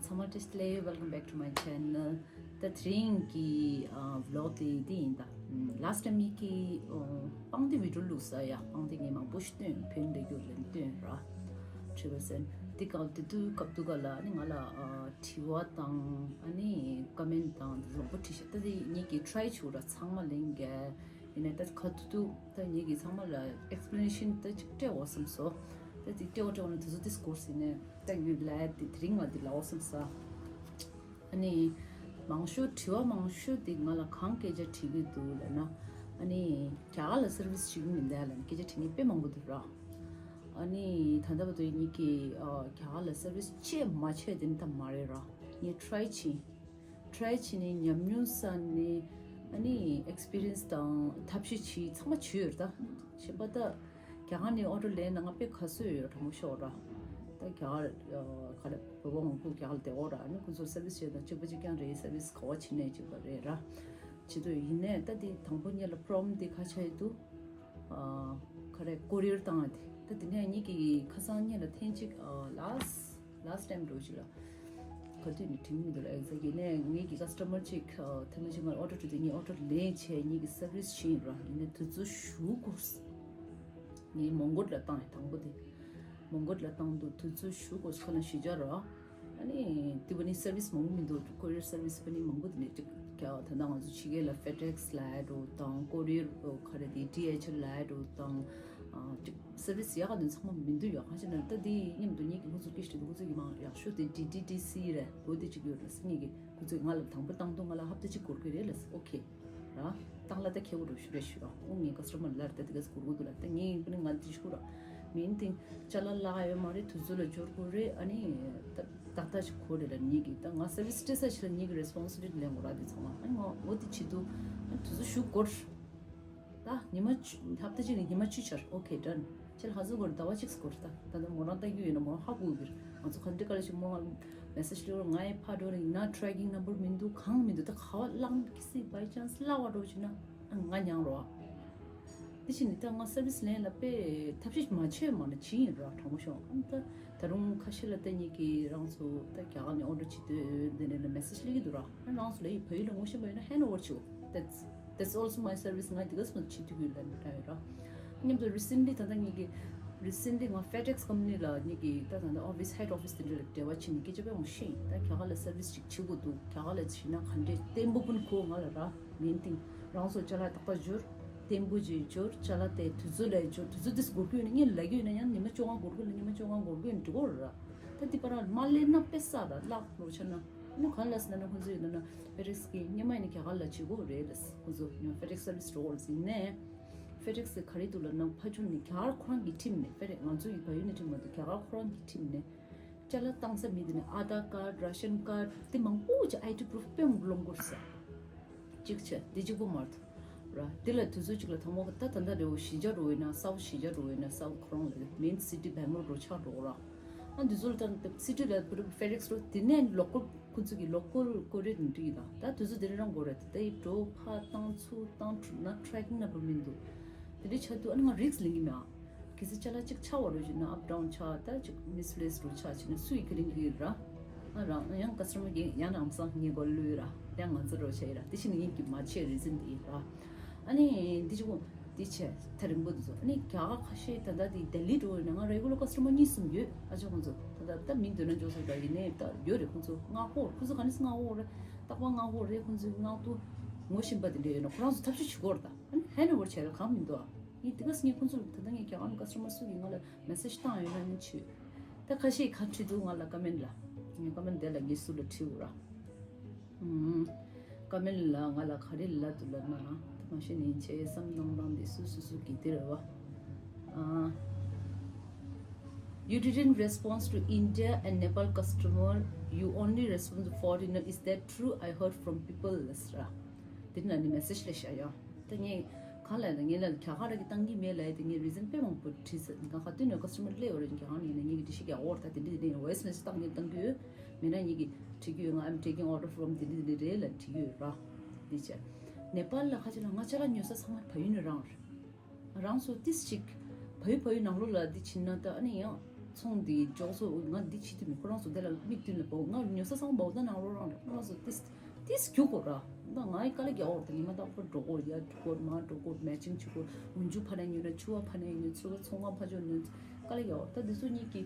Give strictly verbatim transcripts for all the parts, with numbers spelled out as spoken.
ཚང་མ་བཀྲ་ཤིས་བདེ་ལེགས། Welcome back to my channel. ད་དེ་རིང་གི་ཨ་vlog་དེ་འདི་ཡིན་ད། ཨམ་last time་ངེད་ཀྱིས་ཨ་པང་གདན་video་བླུགས་ས་ཡ། པང་གདན་ངས་མང་པོ་ཞིག་བཏོན། བོད་ལས་རྒྱུ་ལན་བཏོན་ར། དྲི་བ་ཟེར་དེ་ག་དེ་དུས་སྐབས་དུས་ག་ལ་ཨ་ནི་ང་ལ་ཨ་དྲི་བ་དང་ཨ་ནི་comment་དང་མང་པོ་བྲིས་ཤག་ད་དེ་ངེད་ཀྱིས་try་བྱུག་ར། ཚང་མ་ལན་རྒྱག་ཡིན་ནའི་ད་ག་དུས་དུས་ད་ངེད་ཀྱིས་ཚང་མ་ལ་explanation་ད་ཅིག་སྤྲད་འོ་བསམ་སོང་། ད་ཅིག་སྤྲད་འོ་སྤྲད་འོ་ན་དུས་ཚོད་discourse་ཡིན་ནའི་ད་ངས་ལབ་དེ་དེ་རིང་ང་འདི་ལབ་འོ་བསམ་ས། ཨ་ནི་མང་ཤོས་དྲི་བ་མང་ཤོས་དེ་ང་ལ་གང་སྐད་ཆ་དྲི་གི་འདུག་ལབ་ན། ཨ་ནི་རྒྱ་གར་ལ་service་བྱེད་ཀྱི་མི་འདུག་ལབ་ནས་སྐད་ཆ་དྲི་མཁན་དཔེ་མང་པོ་འདུག་ར། ཨ་ནི་ད་ལྟ་བར་དུ་ངེད་ཀྱིས་ཨ་རྒྱ་གར་ལ་service་བྱས་མ་བྱས་དེ་འདྲ་མ་རེད་ར། ངས་try་བྱས། try་བྱས་ནས་ཉམས་མྱོང་བསགས་ནས་ཨ་ནི་experience་དང་ཐབས་ཤེས་བྱས་ཚང་མ་བྱས་ཡོད་རེད་ད། བྱས་པ་ད་རྒྱ་གར་ནས་order་ལེན་ན་ང་དཔེ་ག་ཚོད་ཡོད་དྲང་པོ་ཤོད་ར། ད་རྒྱ་གར་ཨ་ག་རེ་བོད་པ་མང་པོ་རྒྱ་གར་ལ་བསྡད་ཡོད་ར། ཨ་ནི་ཁོ་ཚོ་service་བྱས་དང་གཅིག་པ་གཅིག་རྐྱང་རེད། service་ག་བ་བྱས་ནས་གཅིག་པ་རེད་ར། བྱེད་དུས་ཡིན་ནའི་ད་དེ་དང་པོ་ཉིད་ལ་problem་དེ་ག་ཆགས་ཡོད་འདུག་ཨ་ག་རེ་courier་བཏང་བ་དེ། ད་དེ་ནས་ངེད་ཀྱིས་ཁ་སང་ཉིད་ལ་ཐེངས་གཅིག་ཨ་last last time་འགྲོ་ཞིག་ལ་ག་དུས་ནས་དྲན་མི་འདུག་ལ། exactly་ནས་ངེད་ཀྱི་customer་གཅིག་ཨ་ཐེངས་མ་གཅིག་ང་order་སྤྲོད་དེ་ངས་order་ལེན་བྱས་ངེད་ཀྱི་service་བྱིན་ར། ཡིན་ནའི་དུས་ཚོད་ཞུ་དགོས། ངས་མོང་གོལ་ལ་བཏང་ཡ་དང་པོ་དེ། མོང་གོལ་ལ་བཏང་དུས་དུས་ཚོད་ཞུ་དགོས་ཁ་ལ་གཞིས་ཆགས་ར། ཨ་ནི་དེ་བ་ནི་service་མང་པོ་མི་འདུག courier service་བ་ནི་མང་པོ་དེ་ནས་ཅིག་ཀྱ་ད་ལྟ་ང་ཚོ་ཕྱི་རྒྱལ་ལ་FedEx་ལབ་འགྲོ་དང་courier་ཁ་རེ་དེ་DHL་ལབ་འགྲོ་དང་ཨ་ཅིག་service་ཡག་ག་དེ་ཚང་མ་མི་འདུག་ཡ། གང་ཞེ་ན་ད་དེ་མཉམ་དུ་ངེད་ཀྱི་ཁོ་ཚོ་སྐད་ཆ་དྲིས་དུས་ཁོ་ཚོ་གི་མང་ཡག་ཤོས་དེ་DTDC་རེད། འོ་དེ་ཅིག་ཡོད་རེད་ཟེར། ངེད་ཀྱི་ཁོ་ཚོས་ང་ལ་དང་པོ་བཏང་དུས་ང་ལ་ཧབ་ཏ་གཅིག་འགོར་གི་རེད་ལབ་ཟེར། okay་ར། བཏང་ལ་ད་ཁྱེད་འགྲོ་ཞུ་རེ་ཞུ་ར། ཨོ་ངའི་customer་ལར་ད་དེ་ག་སྐུར་གོ་དུ་ལ་ད་ངའི་ཀུན་ང་དེ་ཞུ་ར། main thing་ཅ་ལག་ལག་ཡོད་མ་རེད། དུས་ཚོད་ལ་འབྱོར་དགོས་རེད། ཨ་ནི་ད་ཏག་ཏག་ཞིག་གོ་རེད་ལ་ངེད་ཀྱི་ད་ང་service་སྤྲད་ས་ཞིག་ལ་ངེད་ཀྱི་responsibility་ལེན་དགོས་ར། དེ་ཚང་མ་ཨ་ནི་ང་འོ་དེ་བྱེད་དུས་ཨ་ནི་དུས་ཚོད་ཞུ་དགོས། ད་ཉི་མ་བཅུ་ཧབ་ཏ་གཅིག་ནས་ཉི་མ་བཅུ་ཆར་okay done། ཁྱེད་ལ་ག་ཚོད་འགོར་ཟླ་བ་གཅིག་འགོར། ད་ད་ལྟ་མོ་རང་ལྟ་རྒྱུ་ཡོད་ན་མོ་རང་ཧ་གོ་གི་རེད། ང་ཚོ་ག་འདྲ་ག་ལ་ཞིག་མོ་ང་message་སྤྲད་རོགས། ང་ཡི་ཕ་འགྲོ་རེད་ཡིན་ན་tracking number་མི་འདུག་གང་མི་འདུག་ད་ག་བ་བླངས་ཀི་སྲིད་by chance་བླངས་བ་འགྲོ་བྱས་ན་ང་མྱངས་རོགས། དེ་བཞིན་ད་ང་service་ལེན་ལ་དཔེ་ཐབས་ཤེས་མ་བྱས་མ་ན་བྱིན་ཡིན་རོགས་དྲང་པོ་ཤོད། ཨ་ད་ད་རུང་ཁ་ཤས་ལ་ལྟ་ཉིད་ཀྱི་རང་ཚོ་ད་རྒྱ་གར་ནས་order་བྱེད་དུས་འདི་འདྲ་ལ་message་སླེབས་ཀྱི་འདུག་ར། ཨ་རང་ཚོ་ལ་ཡི་བོད་ཡིག་ལ་ངོ་ཤེས་པ་ཡོད་ན་hand over་བྱེད། That's that's also my service། ང་འདི་ག་སོང་བྱེད་ཐུབ་ཀྱི་ཡོད་ལ་འདྲ་ཡོད་ར། མཉམ་དུ་recently་ད་ལྟ་ངེད་ཀྱི་recently་ང་FedEx company་ལ་ངེད་ཀྱི་ད་ད་ལྟ་office head office་དེ་འདྲ་ལ་འབྲེལ་བ་བྱས་ནས་སྐད་ཆ་དཔེ་མང་ཤེས་ཡིན། ད་རྒྱ་གར་ལ་service་ཅིག་བྱེད་དགོས་འདུག་རྒྱ་གར་ལ་བྱེད་ན་ག་འདྲས་བརྟན་པོ་ཀུན་གོ་ང་ལ་ར། main thing་རང་ཚོ་ཅ་ལག་ཏག་ཏག་འབྱོར། བརྟན་པོ་ཅིག་འབྱོར། ཅ་ལག་དེ་དུས་ཚོད་ལ་འབྱོར། དུས་ཚོད་དེ་འགོར་གྱི་ཡོད་ན་ངས་ལབ་ཀྱི་ཡོད་ན་ཡང་ཉི་མ་བཅོ་ལྔ་འགོར་གྱི་ཡོད་ན་ཉི་མ་བཅོ་ལྔ་འགོར་གྱི་ཡོད་ན་འགྲིག་གི་རེད་ར། ད་འདི་པར་མ་སླེབས་ན་དཔེ་ས་ར་བརླག་འགྲོ་ཆ་ན། ཨ་ནི་གང་ལ་ཟེར་ན་ཁོང་ཚོ་ཡོད་ན་FedEx་གི་སྔོན་མ་ཡིན་ན་རྒྱ་གར་ལ་བྱེད་དགོས་རེད་ལ། ཁོང་ཚོ་ཡང་FedEx service་འགྲོ་དགོས་ཟེར་ནས། FedEx་གི་ག་རེ་འདུག་ལབ་ན་ཕ་ཆུང་ནས་རྒྱ་གར་ཁོ་རང་གི་ཁྲིམས་ནས་FedEx་ང་ཚོ་ཡི་བལ་ཡུལ་ནས་ཁྲིམས་མ་གཏོགས་རྒྱ་གར་ཁོ་རང་གི་ཁྲིམས་ནས་ཅ་ལག་བཏང་ས་མི་དེ་ནས་Aadhaar card, ration card་དེ་མང་པོ་ཅིག་ID proof་དཔེ་མང་པོ་སློང་དགོས་ཟེར། གཅིག་བྱས་འདི་གཅིག་པོ་མ་གཏོགས་ར། འདི་ལ་དུས་ཚོད་གཅིག་ལ་ཐོག་མ་ད་ད་ལྟ་རེ་བོ་གཞིས་ཆགས་འགྲོ་ཡིན་ན་སའུ་གཞིས་ཆགས་འགྲོ་ཡིན་ན་སའུ་ཁོ་རང་ལ་main city Bangalore་འགྲོ་ཆགས་འགྲོ་ར། ཨ་འདི་ཚོ་ལ་ད་city་ལ་བུ་རུ་FedEx་རོ་དེ་ནས་local་ཁོ་ཚོ་གི་local་courier་འདི་ཡིན་ད། ད་དུས་ཚོད་དེ་རིང་རང་འགོར་རེད། ད་ཡི་འགྲོ་ཕ་བཏང་ཚུར་བཏང་ན་tracking number་མི་འདུག་དེ་འདྲའི་ཆ་དུས་ཨ་ནི་ང་risk་ལེན་གི་མེད་ཨ། གལ་སྲིད་ཅ་ལག་གཅིག་ཆག་པ་རོ་བྱས་ན་up down་ཆག་ད་ཅིག་misplace་རོ་ཆག་བྱས་ན་སུ་ཡི་གི་རིང་གི་ར། ཨ་རང་ཡང་customer་གི་ཡང་ནམ་སང་ངེད་གོ་ལུས་ར་ཡང་ང་ཚོ་རོ་ཆ་ཡི་ར། དེ་བཞིན་ངེད་ཀྱི་མ་ཆེ་reason་དེ་ཡིན་ར། ཨ་ནི་འདི་ཅིག་འདི་ཆེ་ཐ་རིང་པོ་འདི་ཚོ་ཨ་ནི་རྒྱ་གར་ཁ་ཤས་ད་ལྟ་དེ་Delhi་འགྲོ་ཡོད་ན་ང་regular customer་གཉིས་གསུམ་ཡོད། ཨ་ཅག་ཁོང་ཚོ་ད་ལྟ་ད་མིང་འདོན་ན་འཇོག་ས་ད་ཡིན་ནའི་ད་ཡོད་རེད། ཁོང་ཚོ་ངག་ཧོར་ཁོང་ཚོ་ག་ནས་ངག་ཧོར་རེད། རྟག་པར་ངག་ཧོར་རེད། ཁོང་ཚོའི་ངག་ཏུ་ངོ་ཤེས་པ་དེ་འདྲ་ཡོད་ན་ཁོ་རང་ཚོ་ཐབས་ཤེས་བྱེད་དགོས་རེད་ད། ཨ་ནི་hand over་བྱས་ལ་གང་མི་འདུག་ཨ། ངས་དེ་ག་སེ་ངས་ཁོང་ཚོ་ལ་ད་ལྟ་ངས་རྒྱ་གར་ནས་customer་སུ་གིས་ང་ལ་message་བཏང་ཡོད་ན་ནི་བྱོས། ད་ཁ་ཤས་ག་བྲིས་འདུག་ང་ལ་comment་ལ། ངས་comment་དེ་ལ་ངས་སུ་ལ་བྲིས་འོ་ར། ཨུམ། comment་ལ་ང་ལ་ག་རེ་ལབ་འདུག་ལབ་ན། ད་མ་གཞི་ནས་བྱས་བསམ་བློ་བཏང་སྟེ་སུ་སུ་སུ་གིས་དེ་རེད་བ། ཨ། You didn't respond to India and Nepal customer. You only respond to foreigner. Is that true? I heard from people ལབ་ཟེར་ར། དེ་ན་ནི་message་ལས་བྱ་ཡ། ད་ངས་གང་ལ་ཡིན་ན་ངས་ལ་རྒྱ་གར་གི་བཏང་གི་མེད་ལ་ཡ། དེ་ངས་reason་དཔེ་མང་པོ་བྲིས་ཟེར། ང་ག་དུས་ནས་customer་སླེབས་ཡོད་རེད། རྒྱ་གར་ནས་ཡིན་ན་ངས་ཀྱི་འདི་ཞིག་ཡག་འོར་ད་དེ་འདྲི་དེ་འདྲི་voice message་བཏང་ངས་བཏང་གི་ཡོད། མེད་ན་ངས་ཀྱི་བྲིས་གི་ཡོད། ང་I'm taking order from དེ་འདྲི་དེ་འདྲི་རེད་ལ་བྲིས་གི་ཡོད་ར། འདི་བྱས། ནེ་པཱལ་ལ་ཁ་ཆེ་ལ་ང་ཅ་ལག་ཉོ་ས་ཚང་མ་བལ་ཡུལ་ནས་རང་རེད། རང་ཚོ་ཏིས་ཅིག་བལ་ཡུལ་བལ་ཡུལ་ནང་ལོགས་ལ་འདི་ཕྱིན་ན་ད་ཨ་ནི་ཡང་ ཚོང་འདི་འཇོག་སོ་ང་འདི་བྱེད་དུས་མི་ཁོ་རང་ཚོ་དེ་ལ་མིག་མདུན་ལ་བོ་ང་ཉོ་ས་སང་བོ་ད་ནང་རོ་རང་རེད། ཁོ་རང་ཚོ་ཏིས་ཏིས་རྒྱུག་གོ་ར། ད་ང་ཡི་དཀའ་ལས་རྒྱག་འོར་ད་ཉི་མ་རྟག་པར་འགྲོ་གོ་ཡ་འགྲོ་གོ་མ་འགྲོ་གོ་མེ་ཅིང་བྱེད་གོ། འོན་ཆུ་ཕ་ནས་ཉོ་ན་ཆུ་བ་ཕ་ནས་ཉོ་ཚུར་ཚོང་ཁང་ཕ་ཇོ་ཉོ། དཀའ་ལས་རྒྱག་འོར་ད་འདི་ཚོ་གཉིས་ཀྱི་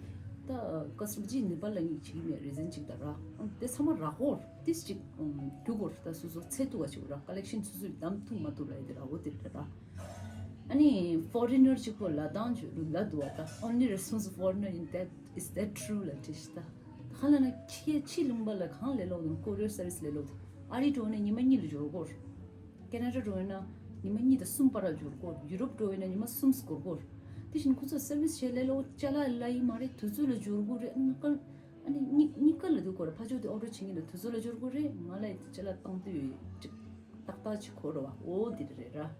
ད་ཀ་སི་ཊ་མར་ཅིག་ནེ་པ་ལ་གཉིས་བྱེད་ཀྱི་མེད་རེ་ཟན་ཅིག་ད་ར། དེ་ཚང་མ་རག་འོར་ཏིས་ཅིག་རྒྱུག་གོ་ར། ད་སོ་སོ་ཚེ་ཐུག་བ་ཅིག་ར་ཀ་ལེག་ཤན་སོ་སོའི་གདམ་ཐུག་མ་ཐུག་ར་ཡི་དེ་ར་འོ་དེ་ར་ར། ཨ་ནི་ཕོ་རི་ནར་གཅིག་པོ་ལ་དྭགས་ཇུ་རུ་ལ་དུ་བ་ད། Only responsible foreigner in that is that true ལ་དྲིས་ཤི་ད། ཁ་ལ་ན་ཁྱི་ཕྱི་ལུང་པ་ལ་གང་ལས་ལོག་དང་ཀོ་རི་ཡར་སར་བིས་ལས་ལོག་དང་ཨ་རི་འགྲོ་ནས་ཉི་མ་གཉིས་ལ་འབྱོར་གོ། ཁེ་ན་ཌ་འགྲོ་ན་ཉི་མ་གཉིས་དང་གསུམ་བར་ལ་འབྱོར་གོ། ཡུ་རོབ་འགྲོ་ན་ཉི་མ་གསུམ་སྐོར་གོ། དེ་བཞིན་ཁོ་ཚོ་སར་བིས་བྱེད་ལས་ལོག་ཅ་ལག་ལ་ཡིན་མ་རེད། དུས་ཚོད་ལ་འབྱོར་གོ་རེད། ཨ་ནི་ཀ་ཨ་ནི་གཉིས་གཉིས་ཀ་ལ་འདུག་གོ་ར། ཕ་ཇོ་དེ་ཨོ་ཌར་བྱེད་ངེས་ལ་དུས་ཚོད་ལ་འབྱོར་གོ་རེད། ང་ལ་ཡི་ཅ་ལག་བཏང་དུས་ཅིག་ཏག་ཏག་ཅིག་གོ་ར་བ་འོ་དེ་རེད་ར།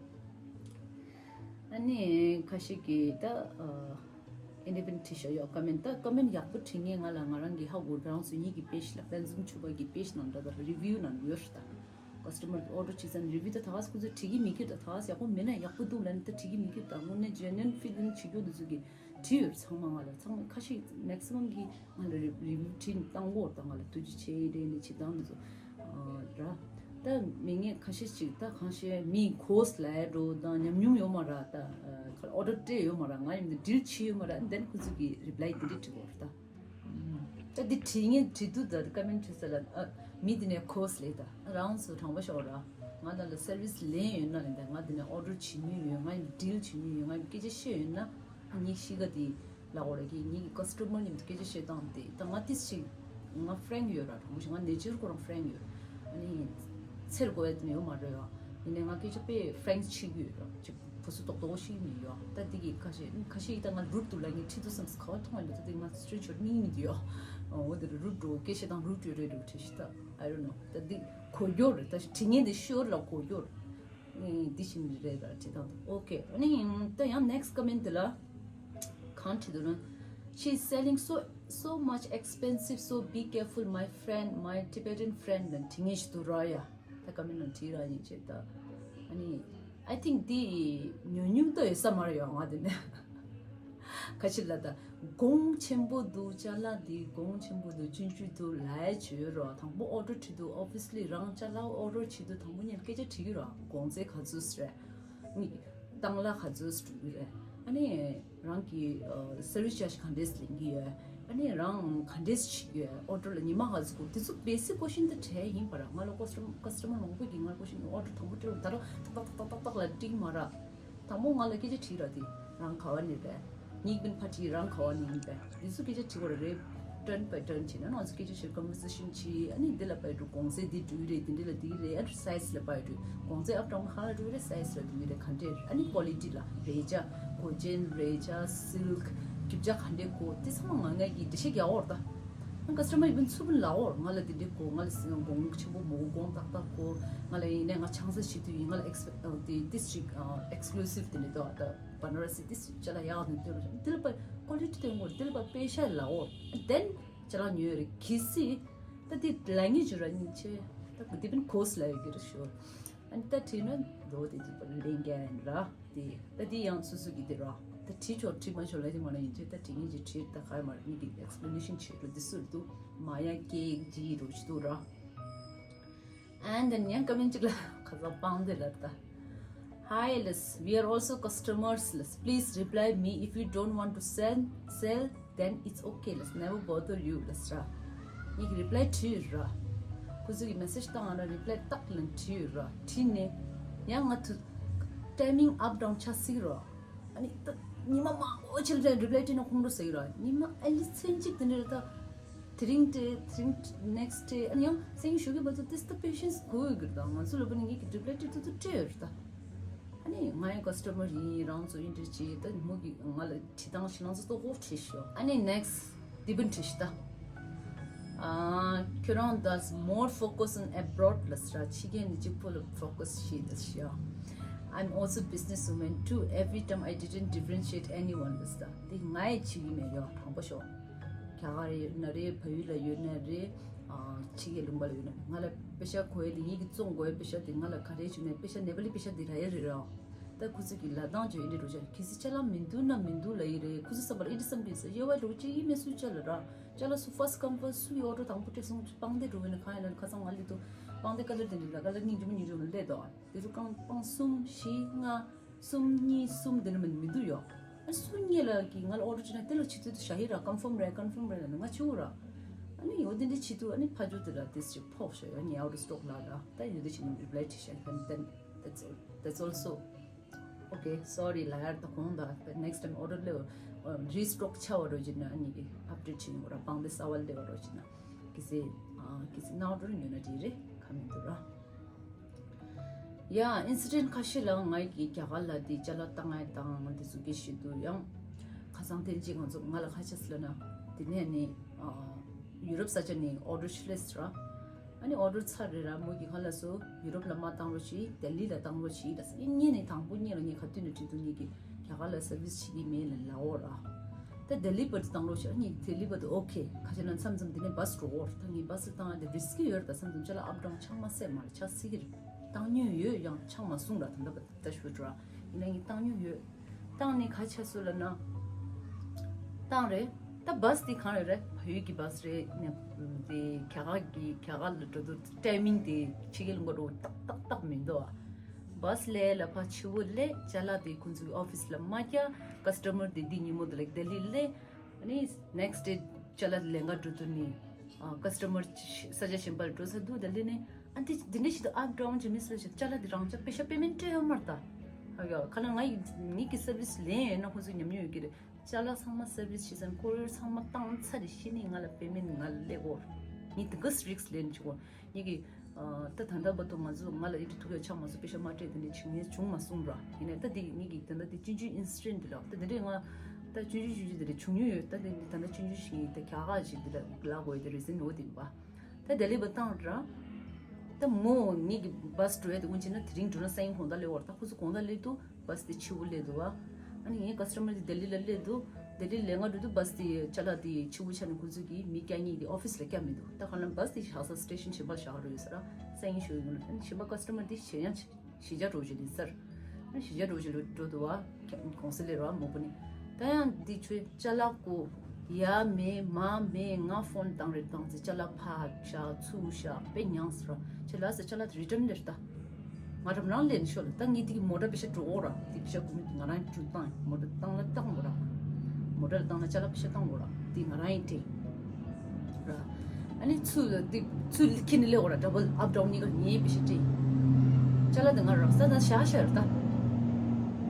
ཨ་ནི་ཁ་ཤས་ཀྱིས་ད་ཨ་ཨིན་ཌི་པེན་ཊི་ཤོ་ཡོ་ཀོ་མེན་ཊི་ད་ཀོ་མེན་ཊི་ཡག་པོ་བྲིས་ངེས་ང་ལ་ང་རང་གི་ཧ་གོ་རང་སུ་གཉིས་ཀྱི་པེ་ཇི་ལ་པན་ཛུམ་ཆུ་བ་གི་པེ་ཇི་ནང་འདྲ་ད་རི་བིའུ་ནང་ཡོད་ར་ད། ཀ་སི་ཊ་མར་ཨོ་ཌར་བྱེད་ས་རི་བིའུ་ད་ད་ག་སེ་ཁོ་ཚོས་བྲིས་ཀྱི་མི་འགྱུར་ད་ད་ག་སེ་ཡག་པོ་མེད་ན་ཡག་པོ་འདུག་ལབ་ནས་ད་བྲིས་ཀྱི་མི་འགྱུར་ད་དངོས་གནས་ཇེ་ནུ་ཨིན་ཕི་ལིང་བྱེད་རྒྱུ་འདི་ཚོ་གི་བྲིས་ཡོད་ཚང་མ་ང་ལ་ཚང་མ་ཁ་ཤས་མེག་སི་མམ་གྱིས་ང་ལ་རི་རི་བིའུ་བྲིས་བཏང་གོ་ད་ང་ལ་ཐུགས་རྗེ་ཆེ་རེད་ནས་བྱེད་སྟངས་འདི་ཚོ་ར། ད་མི་ངས་ཁ་ཤས་ཅིག་ད་གང་ཤེས་མིའི་ཁོ་སི་ལ་ཡ་འགྲོ་དང་ཉམས་མྱོང་ཡོད་མ་ར། ད་ཨོ་ཌར་སྤྲད་ཡོད་མ་ར། ང་ཡིན་ན་ཌིལ་བྱས་ཡོད་མ་ར། དེན་ཁོ་ཚོ་གི་རི་པ་ལའི་དེ་འདྲས་བྲིས་གོ་ར་ད། ད་འདི་བྲིས་ངས་བྲིས་དུས་ད་ཀོ་མེན་ཊི་བྲིས་ས་ལ་ཨ་མི་དེ་ནས་ཁོ་སི་ལས་ད་རང་ཚོ་དྲང་པོ་ཤོག་ར། ང་ད་ལ་སར་བིས་ལེན་ཡོད་ན་ལེན་ད་ང་དེ་ནས་ཨོ་ཌར་བྱེད་མྱོང་ཡོད། ང་ཡིན་ཌིལ་བྱེད་མྱོང་ཡོད། ང་ཡིན་སྐད་ཆ་བཤད་ཡོད་ན་ངའི་གཤིས་ཀ་དེ་ལ་འོ་ར་གི་ངའི་ཀ་སི་ཊ་མར་མཉམ་དུ་སྐད་ཆ་བཤད་སྟངས་དེ་ད་ང་ཏིས་ཞིག་ང་ཧྥ་རེང་ཡོད་ར། དྲང་པོ་ཞིག་ང་ནེ་ཅར་ཁོ་རང་ཧྥ་རེང་ཡོད། ཨ་ནི་ཚེར་དགོས་ཡ་དེ་ཡོད་མ་རེད་ཡ། ཡིན་ནའི་ང་སྐད་ཆ་དཔེ་ཧྥ་རེང་ཆེ་གི་ཡོད་ར། ཅིག་བུ་སུ་ཏོག་ཏོག་ཞིག་མི་ཡོད། ད་དེ་གི་ཁ་ཤས་ཁ་ཤས་ད་ང་རུད་དུ་ལ་ངའི་ཁྲི་དུ་སམ་སི་ཁ་བ་མཐོང་ཡ་ད་དེ་ང་སི་ཀྲིན་ཤོ་ཊི་མིག་མི་འདུག་ཡ། འོ་དེ་རུད་འགྲོ་སྐད་ཆ་དང་རུད་འགྲོ་རེད་འགྲོ་ཁྲི་ཤི་ད། I don't know ད་དེ་གོ་རྒྱུ་རེད། ད་དྲི་ངན་དེ་ཤོར་ལ་གོ་རྒྱུ་རེད། འདི་བཞིན་རེད་ལ་བྲིས་དང་། ཨོ་ཀེ། ཨ་ནི་ད་ཡང་next comment དེ་ལ་གང་བྲིས་འདུག་ན། She is selling so so much expensive, so be careful, my friend, my Tibetan friend ལ་བྲིས་ངེས་ཤིག་འདུག་ར་ཡ། ད་ཀོ་མེན་ཊི་ནང་བྲིས་ར་ཡིན་ཅེས་ད། ཨ་ནི་I think འདི་ཉོ་ཉོ་ད་ཡོད་ས་མ་རེད་ཡ། ང་དེ་ནས་ཁ་ཤས་ལ་ད་གོང་ཆེན་པོ་འདུག་ཅ་ལག་འདི་གོང་ཆེན་པོ་འདུག་ཆུང་ཆུང་འདུག་ལབ་ཡ་བྱོས་རོགས། དང་པོ་ཨོ་ཌར་བྲིས་འདུག་ཨོ་བྷི་ཡ་སི་ལི་རང་ཅ་ལག་ཨོ་ཌར་བྲིས་འདུག་དང་པོ་ཉིད་སྐད་ཆ་དྲིས་ཀྱི་རོགས། གོང་ཚད་ག་ཚོད་རེད། ནི་བཏང་གླ་ག་ཚོད་འགྲོ་གི་རེད། ཨ་ནི་རང་གི་ཨ་སར་བིས་ཅཱར་ཇི་ག་འདྲས་ལེན་གི་ཡོད། ཨ་ནི་རང་ག་འདྲས་བྱེད་ཀྱི་ཡོད། ཨོ་ཌར་ལ་ཉི་མ་ག་ཚོད་དགོས། དེ་ཚོ་བེ་སིག་ཀོ་ཤིན་དེ་དྲན་ཡིན་པ་ར། ང་ལ་ཀོ་སི་ཊ་མ་ཀ་སི་ཊ་མར་མང་པོ་གིས་ང་ལ་ཀོ་ཤིན་ཨོ་ཌར་དང་པོ་སྤྲད་ད་ར་ཏག་ཏག་ཏག་ཏག་ཏག་ལ་ཏིག་མ་ར། དང་པོ་ང་ལ་སྐད་ཆ་དྲིས་ར། དེ་རང་ག་བ་ནས་རེད། ཉིག་པིན་ཕ་ཊི་རང་ག་བ་ནས་ཡིན་པས། འདི་ཚོ་སྐད་ཆ་དྲི་བ་རེད། ཊརན་བའི་ཊརན་བྱས་ན་ང་ཚོ་སྐད་ཆ་བཤད། ཀོན་བར་སེ་ཤན་བྱས། ཨ་ནི་འདི་ལ་བལྟས་འགྲོ། གོང་ཚད་འདི་འགྲོ་གི་རེད། འདི་འདྲ་ལ་འདི་གི་རེད། ཨ་ནི་སའི་ཛི་ལ་བལྟས་འགྲོ། གོང་ཚད་ཨབ་ཌའུན་ཧ་ལ་འགྲོ་གི་རེད། སའི་ཛི་ལ་འགྲོ་གི་རེད། ག་འདྲས། ཨ་ནི་ཀོ་ལི་ཊི་ལ་རས་ཆ་གོ་ཅན་རས་ཆ་སིལཀ་རྒྱུ་ཆ་ག་འདྲས་དགོས། དེ་ཚང་མ་ང་ང་གིས་འགྲེལ་བཤད་རྒྱག་འོར་ད། ཨ་ཀ་སི་ཊ་མར་ཡིན་པ་ཚུར་ཕུན་ལ་འོར། ང་ལ་འདི་འདྲས་དགོས། ང་ལ་སྲིད་གོང་ཆེན་པོ་མོ་གོང་ཏག་ཏག་དགོས། ང་ལ་ཡིན་ནའི་ང་ཆང་ས་བྱེད་དུས་ཡིན། ང་ལ་ཨེག་སི་པེ་ཨ་དེ་ཏིས་ཅིག་ཨ་ཨེག་སི་ཀུ་ལུ་སིབ་དེ་འདྲས་འདུག་ད། བ་ན་ར་སི་ཏིས་ཅ་ལག་ཡག་དང་སྟོན་རོགས། འདི་ལ་བལྟས་ཀོ་ལི་ཊི་སྟོན་དགོས། འདི་ལ་བལྟས་པེ་ཤ་ལ་འོར། དེན་ཅ་ལག་ཉོས་རེད། གལ་སྲིད་ད་འདི་ལ་ངེས་ཅིག་ར་ཉིན་ཆེ་ད་འདི་པིན་ཁོ་སི་ལ་ཡོད་ཀྱི་རེད་ཤོར། ཨ་ནི་ད་བྲིས་ན་འགྲོ་དེ་འདི་པར་ལེན་རྒྱ་ཡིན་ར། དེ་ད་འདི་ཡང་སོ་སོ་གི་དེ་ར། ད་བྲིས་ཆོག་བྲིས་མ་ཆོག་ལ་དེ་མ་ན་ཡིན་ཆེ། ད་བྲིས་ངེས་ཅིག་བྲིས། ད་ག་ཡ་མ་ར་ངེས་ཀྱི་ཨེག་སི་པི་ལེ་ནེ་ཤན་བྱེད་རོགས། འདི་སུ་རེད་འདུག་མ་ཡ་ཀེ་ཇི་རོགས་ཅིག་འདུག་ར། And then ཡང་ཀོ་མེན་ཊི་གཅིག་ལ་ཁ་ཚ་པང་དེ་ལ་ད། Hi ལགས། We are also customers ལགས། Please reply me if you don't want to sell, sell, then it's okay ལགས། Never bother you ལགས་ར། ངས་རི་པི་ལའི་བྲིས་ཡོད་ར། ཁོ་ཚོ་གི་མེ་སེ་ཇི་བཏང་ང་ལ་རི་པི་ལའི་ཏག་ལ་བྲིས་ཡོད་ར། བྲིས་ནས་ཡང་ང་ཐུ་ཊའི་མིང་ཨབ་ཌའུན་ཆགས་སྲིད་ར། ཨ་ནི་ད་ཉི་མ་མང་པོ་ཕྱིན་ཚེ་རི་པི་ལའི་སྤྲད་ན་ཁོང་ཁྲོ་ཟ་གི་ར། ཉི་མ་ཨེ་ལི་ཚན་གཅིག་དེ་འདྲ་རེད་ད། དེ་རིང་སྤྲད། དེ་རིང་ནེག་སི་ཊི་སྤྲད། ཨ་ནི་ཡང་སང་ཉིན་ཞོགས་ཀས་ཕར་ཚུར་ཏིས་ད་པེ་ཤན་སི་དགོས་ཡོད་གི་རེད་ད། ང་ཚོ་ལ་བ་ནི་ངེད་ཀྱི་རི་པི་ལའི་སྤྲད་ཐུབ་ཐུབ་སྤྲད་ཡོད་རེད་ད། ཨ་ནི་ང་ཡང་ཀ་སི་ཊ་མར་ཡིན། རང་ཚོ་ཨིན་ཊར་བྱེད་ད། མོ་གི་ང་ལ་བྲིས་སྟངས་ཞེ་ནང་ཚོ་ཏོག་ཧོབ་བྲིས་ཤོག་ཨ་ནི་ནེག་སི་ཊི་འདི་པིན་བྲིས་ཤི་ད། ཨ་ཁྱོད་རང་does more focus on abroad ལགས་ར། ཕྱི་རྒྱལ་ནས་གཅིག་པོ་ལ་ཕོ་ཀ་སི་བྱེད་ད་ཤི་ཡ། I'm also business woman too. Every time I didn't differentiate anyone ལགས་ད། འདི་ང་ཡི་བྱེད་ཀྱི་མེད་ཡོད་དྲང་པོ་ཤོག་རྒྱ་གར་ཡོད་ན་རེད། བལ་ཡུལ་ལ་ཡོད་ན་རེད། ཨ་ཕྱི་རྒྱལ་ལུང་པ་ལ་ཡོད་ན་རེད། ང་ལ་པེ་ཤ་དགོས་ཡ་དེ་ངེད་ཀྱིས་བཙོང་དགོས་ཡ། པེ་ཤ་དེ་ང་ལ་ག་རེ་བྱུང་ན། པེ་ཤ་ནེ་པ་ལི་པེ་ཤ་དེ་རག་ཡ་རེད་ར། ད་ཁོ་ཚོ་གི་ལ་དང་ཇོ་ཨིན་དྲི་རོ་ཅ་གི་སི་ཅ་ལག་མི་འདུག་ན་མི་འདུག་ལ་ཡི་རེད། ཁོ་ཚོ་བསམ་པར་ཨིན་དྲི་བསམ་དུས་ས་ཡེ་བ་རོ་ཅི་ཡི་མེ་སུ་ཅ་ལ་ར་ཅ་ལག་སུ་first come first སུ་ཡི་ཨོ་ཌར་དང་པོ་སྤྲད་སོང་། སྤང་དེ་འགྲོ་བས་ན་གང་ཡིན་ན་ཁ་སང་ང་ལི་དུ་སྤང་དེ་ཀ་ལར་དེ་འདྲི་ལ་ཀ་ལར་གཉིས་འཇུ་མོ་གཉིས་འཇུ་མོ་ལས་དོ། དེ་ཚོ་རྐང་སྤང་གསུམ་བཞི་ལྔ་གསུམ་གཉིས་གསུམ་དེ་ནི་མི་མི་འདུག་ཡོ། ཨ་སུ་གཉིས་ལ་གི་ང་ལ་ཨོ་ཌར་བྱས་ན་དེ་ལ་ཆེ་ཚོད་དུ་ཞྭ་ཧི་ར་ཀོན་ཕོམ་རེད་ཀོན་ཕོམ་རེད་ལ་ང་ཆུ་ར། ཨ་ནི་ཡོ་དེ་འདྲ་ཆེ་དུ་ཨ་ནི་ཕ་ཇོ་དེ་ལ་དེ་ཞིག་ཕོག་ཤོ་ཡོ་ངའི་out of stock ལ་ར་ད་ཡོ་དེ་ཞིག་ནི་reply བྱེད་ཤ་ཡོ་then that's all that's also okay sorry ལ་ཡར་ད་གོང་ད་next time order ལེ་restock ཆ་བ་རོ་ཅི་ན་ཨ་ནི་གི་update བྱེད་ཡོང་ར་སྤང་དེ་ས་བ་ལེ་བ་རོ་ཅི་ན་གི་སེ་ཨ་གི་སེ་ན་order ཉོ་ན་དེ་རེད་ཁ་མི་འདུག་ར། ཡ་incident ཁ་ཤས་ལ་ང་གི་རྒྱ་གར་ལ་དེ་ཅ་ལག་བཏང་ཡ་དང་དེ་ཚོ་གི་ཞིག་འདུག་ཡང་ཁ་སང་ཐེངས་གཅིག་ང་ཚོ་ང་ལ་ཁ་ཤས་ལ་ན་དེ་ནས་ནི་ཡུ་རོབ་ས་ཆ་ནས་order ཤི་ལེས་ར། ཨ་ནི་order ཚར་རེད་ར་མོ་གི་ཁ་ལ་སོ་ཡུ་རོབ་ལ་མ་བཏང་རོགས་བྱེད་ལྡི་ལི་ལ་བཏང་རོགས་བྱེད་ད་ས་ཨིན་ཉིན་ནས་དང་པོ་ཉིན་ལ་ངས་ག་དུས་ནས་དྲིས་འདུག་ངས་གི་རྒྱ་གར་ལ་service བྱེད་ཀྱི་མེད་ལ་ལའོ་ར། ད་ལྡི་ལི་བར་དུ་བཏང་རོགས་བྱེད་ཨ་ནི་ལྡི་ལི་བར་དུ་okay ཁ་ཆེ་ན་མཚམས་མཚམས་དེ་ནས་bus འགྲོ་འོར་ད་ངས་bus བཏང་ཡ་དེ་risk ཡོད་ར་ད་མཚམས་མཚམས་ཅ་ལག་up down ཆགས་མ་སྲིད་མ་རེད་ཆགས་སྲིད་ཀྱི་རེད། བཏང་མྱོང་ཡོད་ཡང་ཆགས་མ་སོང་ར་ད་འདྲ་བ་ད་ཞུ་འགྲོ་ར་ཡིན་ན་ངས་བཏང་མྱོང་ཡོད། བཏང་ནས་ག་ཆ་སུ་ལ་ན། བཏང་རེད། ད་bus དེ་གང་རེད་རེད་བལ་ཡུལ་གྱི་bus རེད་ནས་དེ་རྒྱ་གར་གྱི་རྒྱ་གར་ལ་འགྲོ་དུས་timing དེ་ཕྱི་རྒྱལ་ལ་འགྲོ་ཏག་ཏག་ཏག་མི་འདུག་ཨ། bus ལས་ལ་ཕ་ཆུ་བོ་ལས་ཅ་ལག་དེ་ཁོང་ཚོའི་office ལ་མ་རྒྱག customer དེ་འདི་ཉིན་མོ་དེ་ལ་ལྡི་ལི་ལས་ཨ་ནི་next day ཅ་ལག་ལས་འགའ་འགྲོ་དུས་ནི་customer ས་ཆ་གཞན་པ་ལ་འགྲོ་ས་འདུག་ལྡི་ལི་ནས། ཨ་འདི་འདི་འདྲ་ཞིག་ཏུ་up down བྱེད་མི་སྲིད་ཞིག་ཅ་ལག་འདི་རང་ཅག་པེ་ཤ་པེ་མེན་སྤྲད་ཡོད་མ་རེད་ད། ཨ་ཡ་ཁ་ལ་ང་ཡི་ངེད་ཀྱི་service ལེན་ཡོད་ན་ཁོ་ཚོས་ཉམས་མྱོང་ཡོད་ཀྱི་རེད། ཅ་ལག་ཚང་མ་service བྱེད་ཙང་courier ཚང་མ་བཏང་ཚར་རེ་ཤི་ནི་ང་ལ་པེ་མེན་ང་ལ་སླེབས་འོར། ངས་དེ་ག་risk ལེན་བྱེད་འོར། ངེད་ཀྱི་ད་ད་ལྟ་བར་དུ་ང་ཚོ་ང་ལ་ཨི་འདྲ་ཐུག་ཡ་ཆགས་མ་སོང་པེ་ཤ་མ་སྤྲད་དེ་འདྲ་བྱེད་ངས་བྱུང་མ་སོང་ར། ཡིན་ནའི་ད་དེ་ངེད་ཀྱི་ད་ལྟ་དེ་ཆུང་ཆུང་incident འདི་ལ་ད་དེ་འདྲས་ང་ད་ཆུང་ཆུང་ཆུང་ཆུང་དེ་འདྲ་བྱུང་མྱོང་ཡོད་ད་དེ་ད་ལྟ་ཆུང་ཆུང་ཞིག་ཡིན་ད་རྒྱ་གར་ཞིག་འདི་ལ་ལ་དགོས་དེ་reason འོ་དེ་ཡིན་པ། ད་ལྡི་ལི་བར་བཏང་ར། ད་མོ་ངེད་ཀྱི་bus འགྲོ་ཡ་དེ་དབུ་འབྱེད་ན་དེ་རིང་འགྲོ་ན་སང་ཉིན་དགོང་དག་སླེབས་བར་ད་ཁོ་ཚོ་དགོང་དག་སླེབས་འདུག bus དེ་ཕྱི་པོ་སླེབས་འདུག་བ། ཨ་ནི་ངའི་customer དེ་ལྡི་ལི་ལ་སླེབས་འདུག་ལྡི་ལི་ལས་ང་འགྲོ་དུས་bus དེ་ཅ་ལག་དེ་ཕྱི་པོ་ཆ་ནས་ཁོ་ཚོ་གིས་མི་བསྐྱལ་ཉིན་དེ་office ལ་བསྐྱལ་མི་འདུག་ད་ག་ལ་bus དེ་ཞག་ས་station གཞན་པ་ལ་བཞག་རོགས་ཡོད་ས་ར་སང་ཉིན་ཞོགས་ཡོང་ལ་ཨ་ནི་གཞན་པ་customer དེ་གཞན་ཡང་། གཞིས་ཆགས་འགྲོ་བཞིན་ཡིན་ཟེར། ཨ་གཞིས་ཆགས་འགྲོ་བཞིན་འགྲོ་འདུག་བ། གོང་ས་ལས་ར་མོ་པོ་ནི། ད་ཡང་འདི་ཆོས་ཅ་ལག་གོ། ཡ་མེད་མ་མེད་ང་phone བཏང་རེད་བཏང་ཚེ་ཅ་ལག་ཕ་བཞག་ཚུར་བཞག་དཔེ་མྱངས་ཟེར་ར། ཁྱེད་ལ་ཟེར་ཅ་ལག་return ལེར་ད། ང་རང་རང་ལེན་ཤོག་ལ་ད་ངས་འདི་གི་མོ་ཊ་པེ་ཤ་འགྲོ་འོ་ར་འདི་པེ་ཤ་གོ་མི་ང་རང་གྲུ་བཏང་མོ་ཊ་བཏང་ལ་བཏང་འོ་ར། མོ་ཊ་ལ་བཏང་ལ་ཅ་ལག་པེ་ཤ་བཏང་འོ་ར་འདི་ང་རང་ཡིན་དྲན། ར། ཨ་ནི་ཚུར་ལ་འདི་ཚུར་ཁྱེར་ནས་སླེབས་འོ་ར་double up down གཉིས་ཀ་ངའི་པེ་ཤ་སྤྲད། ཅ་ལག་འདི་ང་རང་ས་ན་བཞག་བཞག་རེད་ད།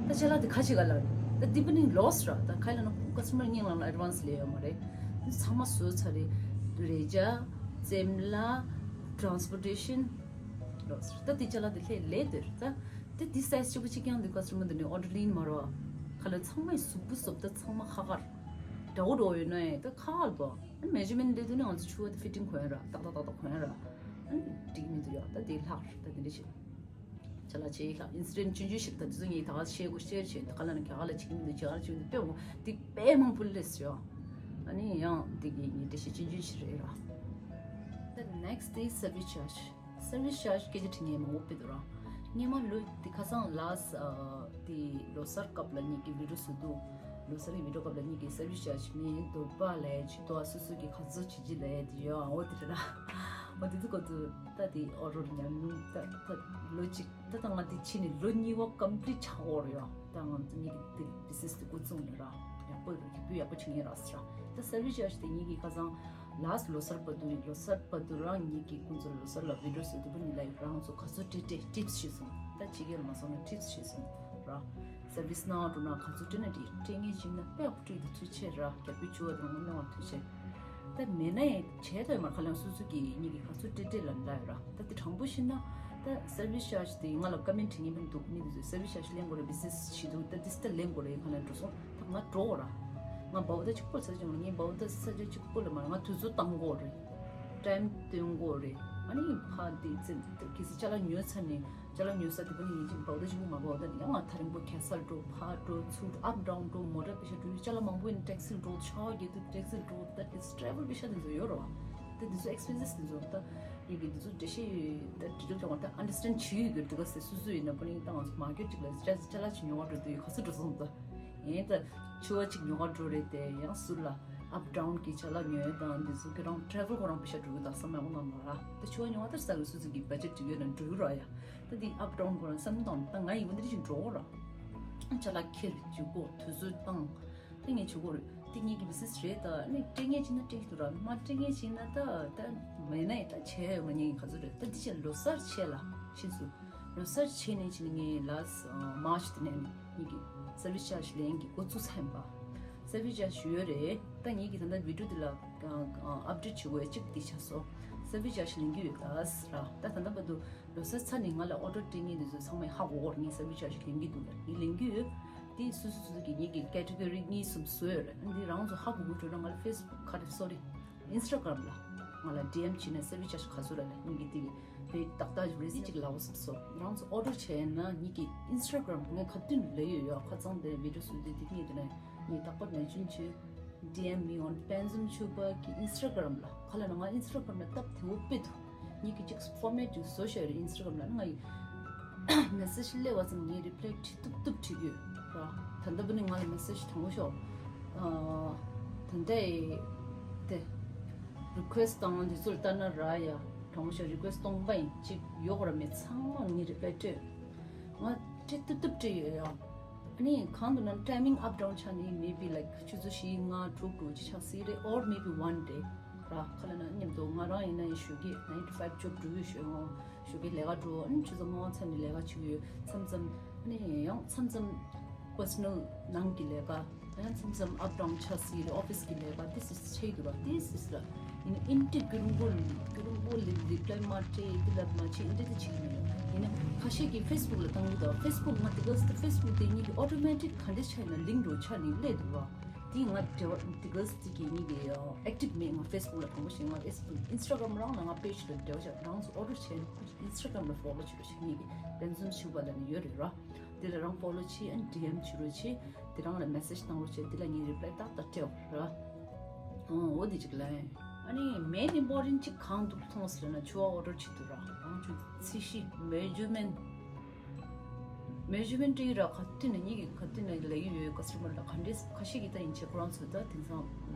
ད་ཅ་ལག་འདི་ཁ་ཅིག་ག་ལ་རེད་ད་འདི་པ་ནི་loss ར་ད་ཁ་ལ་ན་customer སྙིང་ལ་ན་advance ལས་ཡོད་མ་རེད། འདི་ཚང་མ་བཟོས་ཚར་རེད། རེ་ཅ། རྩེམ་ལ། transportation loss ད་འདི་ཅ་ལག་འདི་ལྷས་ལས་འདིར་ད། ད་འདི་size གཅིག་པ་གཅིག་རྐྱང་འདི་customer འདི་ནི་order ལེན་མ་རོ། ཁ་ལ་ཚང་མ་ཡི་གཟུགས་པོ་བཟོ་ད་ཚང་མ་ཁ་ཁར། འདྲ་བོ་འགྲོ་ཡོད་ན་ཡང་ད་ཁ་ཁར་དོ། ཨ་measurement ལས་དུས་ནི་ང་ཚོ་ཆུ་བ་ད་fitting གོན་ར་ཏག་ཏག་ཏག་ཏག་གོན་ར། ཨ་འགྲིག་མི་འདུག་ཡ་ད་དེ་ལྷག་ད་དེ་འདྲ་བྱེད། ཅ་ལག་ཆེ་ལྷག་incident ཆུང་ཆུང་ཞིག་ད་དེ་ཚོ་ངས་ད་ག་ཤེས་དགོས་ཤེས་བྱེད་ད་ག་ལ་ནི་ག་ག་ལ་བྱེད་ཀྱི་མི་འདུག་ཅ་ལག་ཆེ་མི་འདུག་དཔེ་མང་དེ་དཔེ་མང་པོ་སླེབས་ཡོད། ཨ་ནི་ཡང་དེ་གི་ངས་འགྲེལ་བཤད་ཆུང་ཆུང་ཞིག་རེད་ར། The next is service charge. Service charge སྐད་ཆ་དྲི་ངས་མང་པོ་སྤེལ་འདུག་ར། སྔོན་མ་ལོ་དེ་ཁ་སང་last དེ་ལོ་གསར་སྐབས་ལ་ཉིད་ཀྱི་video བཟོ་འདུག་ལོ་གསར་གྱི་video སྐབས་ལ་ཉིད་ཀྱི་service charge མིན་འདོད་པ་ལས་ཅི་དོ་སོ་སོ་གི་ག་ཚོད་བྱེད་ཀྱི་ལས་དེ་ཡོད་ཨ་འོ་དེ་རེད་ར། འོ་དེ་ཚོ་ག་ཚོད་ད་དེ་ཨོ་རོ་ཉམས་མྱོང་ད་ད་ལོ་གཅིག་ད་ད་ང་དེ་ཕྱིན་ནས་ལོ་གཉིས་པ་complete ཆགས་འོར་ཡོད་ད་ང་ཚོ་ཉིད་ཀྱི་དེ་business དེ་འགོ་བཙུགས་ནས་ར་ཡག་པོ་ཡག་པོ་ཡག་པོ་བྱེད་ངེས་ར་ཟེར་ར། ད་service charge དེ་ཉིད་ཀྱི་ཁ་སང་last ལོ་གསར་བར་དུ་ལོ་གསར་བར་དུ་རང་ཉིད་ཀྱི་ཁོང་ཚོ་ལོ་གསར་ལ་video བཟོ་དུས་པ་ཉིད་ལ་རང་ཚོ་ག་ཚོད་སྤྲད་སྤྲད་tips ཤེས་སོང་། ད་ཕྱི་རྒྱལ་མ་སོང་ན་tips ཤེས་སོང་ར། service གནང་འགྲོ་ན་ག་ཚོད་སྤྲད་ན་འགྲིག་སྤྲད་ངེས་བྱུང་ན་དཔེ་ཡག་པོ་སྤྲད་འདུག་ཚུལ་ཆེ་ར་རྒྱ་བོད་ཆུ་བ་དང་མི་མང་ཚུལ་ཆེ། ད་མེད་ན་ཡང་བྱས་ཐོས་མར་ཁ་ལན་སོ་སོ་གི་ཉིད་ཀྱི་ག་ཚོད་སྤྲད་སྤྲད་ལ་འདྲ་ཡོད་ར། ད་དེ་དྲང་པོ་ཤེས་ན་ད་service charge དེ་ང་ལ་comment བྱེད་ངེས་མི་འདུག་མི་འདུག service charge ལེན་དགོས་རེད་business བྱེད་འདུག་ད་དེ་ད་ལེན་དགོས་རེད་ཁ་ལན་འགྲོ་སོང་། ད་ང་འགྲོ་ར། ང་བའུ་ད་གཅིག་པོ་ཚར་ཅིག་ང་ངའི་བའུ་ད་ས་ཆ་གཅིག་པོ་ལ་མ་ང་དུས་ཚོད་བཏང་དགོས་རེད། time བཏོན་དགོས་རེད། ཨ་ནི་ཕ་དེ་ཚེ་གི་སི་ཅ་ལག་ཉོས་ཚར་ནས་ཅ་ལག་ཉོས་ས་དེ་པ་ནི་ཡིན་ཅིག་བའུ་ད་གཅིག་པོ་མ་བའུ་ད་ནི་ཡང་ང་ཐག་རིང་པོ་ཁ་སང་འགྲོ་ཕར་འགྲོ་ཚུར་འགྲོ་up down འགྲོ་མོ་ཊ་པེ་ཤ་འགྲོ་ཅ་ལག་མང་པོ་ཡིན་taxi འགྲོ་ཆ་བརྒྱད་དུ་taxi འགྲོ་that is travel པེ་ཤ་དེ་ཚོ་ཡོད་རེད་བ། ད་འདི་ཚོ་expenses འདི་ཚོ་ད་ཡིན་གི། འདི་ཚོ་འགྲེལ་བཤད་ཡོད། ད་འགྲེལ་བརྗོད་ཀྱང་ད་understand བྱེད་ཡོད་གི། འདི་ག་སེ་སུ་སུ་ཡིན་ན་པོ་ནི་ད་ང་ཚོ་market ཅིག་ལ་ཅ་ཅ་ལག་ཅིག་ཉོ་བ་འགྲོ་དུས་ག་ཚོད་འགྲོ་སོང་། ད་ཡིན་ད་ཕྱུ་པ་ཅིག་ཉོ་བ་འགྲོ་རེད། དེ་ཡང་ཟུར་ལ་up down གི་ཅ་ལག་ཉོ་ཡ་དང་འདི་ཚོ་གི་རང་travel ཁོ་རང་པེ་ཤ་འགྲོ་གི། ད་བསམ་ཡག་པོ་གནང་ན་ར། ད་ཕྱུ་པ་ཉོ་བ་ད་ས་གི་སུ་སུ་གི་budget ཅིག་ཡོད་ན་འགྲོ་གི་ར་ཡ། ད་འདི་up down ཁོ་རང་བསམ་བློ་བཏང་། ད་ང་ཡིན་པ་འདི་རིགས་ཅིག་འགྲོ་གོ་ར། ཅ་ལག་འཁྱེར་འཇུག་གོ། དུས་ཚོད་བཏང་། ད་ངས་བྱེད་དགོས་རེད། དེ་ངེད་ཀྱི་business རེད། ད་ནི་སྤྲད་མཁན་བྱས་ན་སྤྲད་ཀྱི་འདུག་ར། མ་སྤྲད་མཁན་བྱས་ན་ད་ད་མེད་ན་ད་བྱས་ཡོད་མ་ཉན་གྱི་ག་ཚོད་རེད། ད་འདི་བྱས་ལོ་གསར་བྱས་ལ་ཕྱིན་སོང་། ལོ་གསར་བྱས་ནས་བྱས་ནས་ངས་last March དེ་ནས་ངེད་ཀྱི་service charge ལེན་གྱི་འགོ་བཙུགས་ཚར་ཡིན་པ། service charge ཡོད་རེད། ད་ངེད་ཀྱི་ད་ལྟ་video འདི་ལ་update བྱེད་དགོས་ཡ་གཅིག་འདི་ཆགས་སོང་། service charge ལེན་གྱི་ཡོད་ད་ར། ད་ད་ལྟ་བར་དུ་ལོ་གསར་ཚར་ནས་ང་ལ་order སྤྲད་མཁན་འདི་ཚོ་ཚང་མས་ཧ་གོ་གོ་རེད། ངས་service charge ལེན་གྱི་འདུག་ལ། ངས་ལེན་གྱི་ཡོད། དེ་སུ་སུ་སུ་སུ་གི་ངེད་ཀྱི་category གཉིས་གསུམ་བཟོས་ཡོད་རེད། འདི་རང་ཚོ་ཧ་གོ་གོ་འགྲོ་ན་ང་ལ་Facebook ག་རེ་sorry Instagram ལ་ང་ལ D M བྱས་ནས་service charge ག་ཚོད་རེད་ལ། ངེད་ཀྱི་དེ་གི་དེ་ཏག་ཏག་receipt ཅིག་ལབ་པ་སོ། རང་ཚོ་order བྱས་ན་ངེད་ཀྱི་Instagram ངས་ག་དུས་ལབ་ཡོད་ཡོད། ཁ་ཚང་དེ་video སུ་དེ་དེ་ངས་དེ་ནས་ངས་རྟག་པར་mention བྱས། D M me on Penzum Chuba གི་Instagram ལ། ག་ལབ་ན་ང་Instagram ལ་སྟབས་བདེ་པོ་དཔེ་འདུག་ངེད་ཀྱི་ཅིག་format ཅིག་བཟོ་བཞག་ཡོད་རེད། Instagram ལ་ང་ཡི་message སླེབས་པ་ཙམ་ངས་reply བྲིས་ཐུབ་ཐུབ་བྲིས་ཡོད་ར། ད་ལྟ་བུ་ནི་ང་ལ་message དྲང་པོ་ཤོག་ཨ། ད་ལྟ་ཡི་དེ་request དང་འདི་ཚོར་ལྟ་ན་ར་ཡ། དྲང་པོ་ཤོག request སྟོང་པ་ཡིན་ཅིག་ཡོད་གོ་ར་མེད་ཚང་མ་ངས་reply སྤྲད། ང་བྲིས་ཐུབ་ཐུབ་བྲིས་ཡོད་ཡ། ཨ་ནི་གང་འདུག་ན་timing up down ཆགས་ནས་maybe like ཆུ་ཚོད་བཞི་ལྔ་དྲུག་དྲུག་ཅིག་ཆགས་སྲིད་རེད། Or maybe one day ར། ག་ལབ་ན་མཉམ་དུ་ང་རང་ཡིན་ན་ཡིན་ཞོགས་ཀས་nine to five job འགྲོ་ཡོད་ཞོགས། ང་ཞོགས་ཀས་ལས་ཀ་འགྲོ། ཨ་ནི་ཆུ་ཚོད་ལྔ་པ་མཚམས་ནས་ལས་ཀ་བྱེད་ཡོད། མཚམས་མཚམས་ཨ་ནི་ཡང་མཚམས་མཚམས་personal ནང་གི་ལས་ཀ། ཡང་མཚམས་མཚམས་up down ཆགས་སྲིད་རེད། office གི་ལས་ཀ་this is ཆེ་འདུག་ར། this is ར། ཡིན་ན་ཨིན་ཏི་རྒྱུ་རུང་པོ་རྒྱུ་རུང་པོ་ལི་reply མ་སྤྲད་དེ་ལབ་མ་བྱེད་ཨིན་ཏི་དེ་བྱེད་ཀྱི་མེད། ཡིན་ན་ཁ་ཤས་ཀྱིས་Facebook ལ་བཏང་གི་འདུག Facebook ང་དེ་ག་ས་Facebook དེ་ཉིད་ཀྱི་automatic ག་འདྲ་ཆགས་ཡིན་ན་link འགྲོ་ཆགས་ནས་སླེབས་འདུག་བ། དེ་ང་འབྲེལ་བ་དེ་ག་ས་དེ་གི་ཉིད་ཀྱི་active མེད། ང་Facebook ལ་དང་པོ་ཞིག་ང་Facebook Instagram རང་ལ་ང་page ལ་འབྲེལ་བ་བྱས། རང་ཚོ་order བྱས་ན་ཁོ་ཚོ་Instagram ལ་follow བྱེད་རོགས་བྱེད། ཉིད་ཀྱི་བན་ཛུམ་ཞུ་བ་ལ་ནི་ཡོད་རེད་ར། དེ་ལ་རང་follow བྱེད། ཨ་ནི་D M བྱེད་རོགས་བྱེད། དེ་རང་ལ་message བཏང་རོགས་བྱེད། དེ་ལ་ངས་reply ཏག་ཏག་སྤྲད་ར། ཨོ་འོ་དེ་ཅིག་ལ། ཨ་ནི་main important ཅིག་གང་འདུག་མཐོང་ཟེར་ན་ཕྱུ་པ་order བྱེད་དུས་ར་རང་ཚོའི་ཚད་གཞི་measurement measurement སྤྲད་ར། ག་དུས་ནས་ཉིད་ཀྱི་ག་དུས་ནས་ལབ་ཀྱི་ཡོད། customer ལ་ག་འདྲས་ཁ་ཤས་ཀྱིས་ད་ཡིན་བྱས་ཁོ་རང་ཚོ་ད་དེང་སང་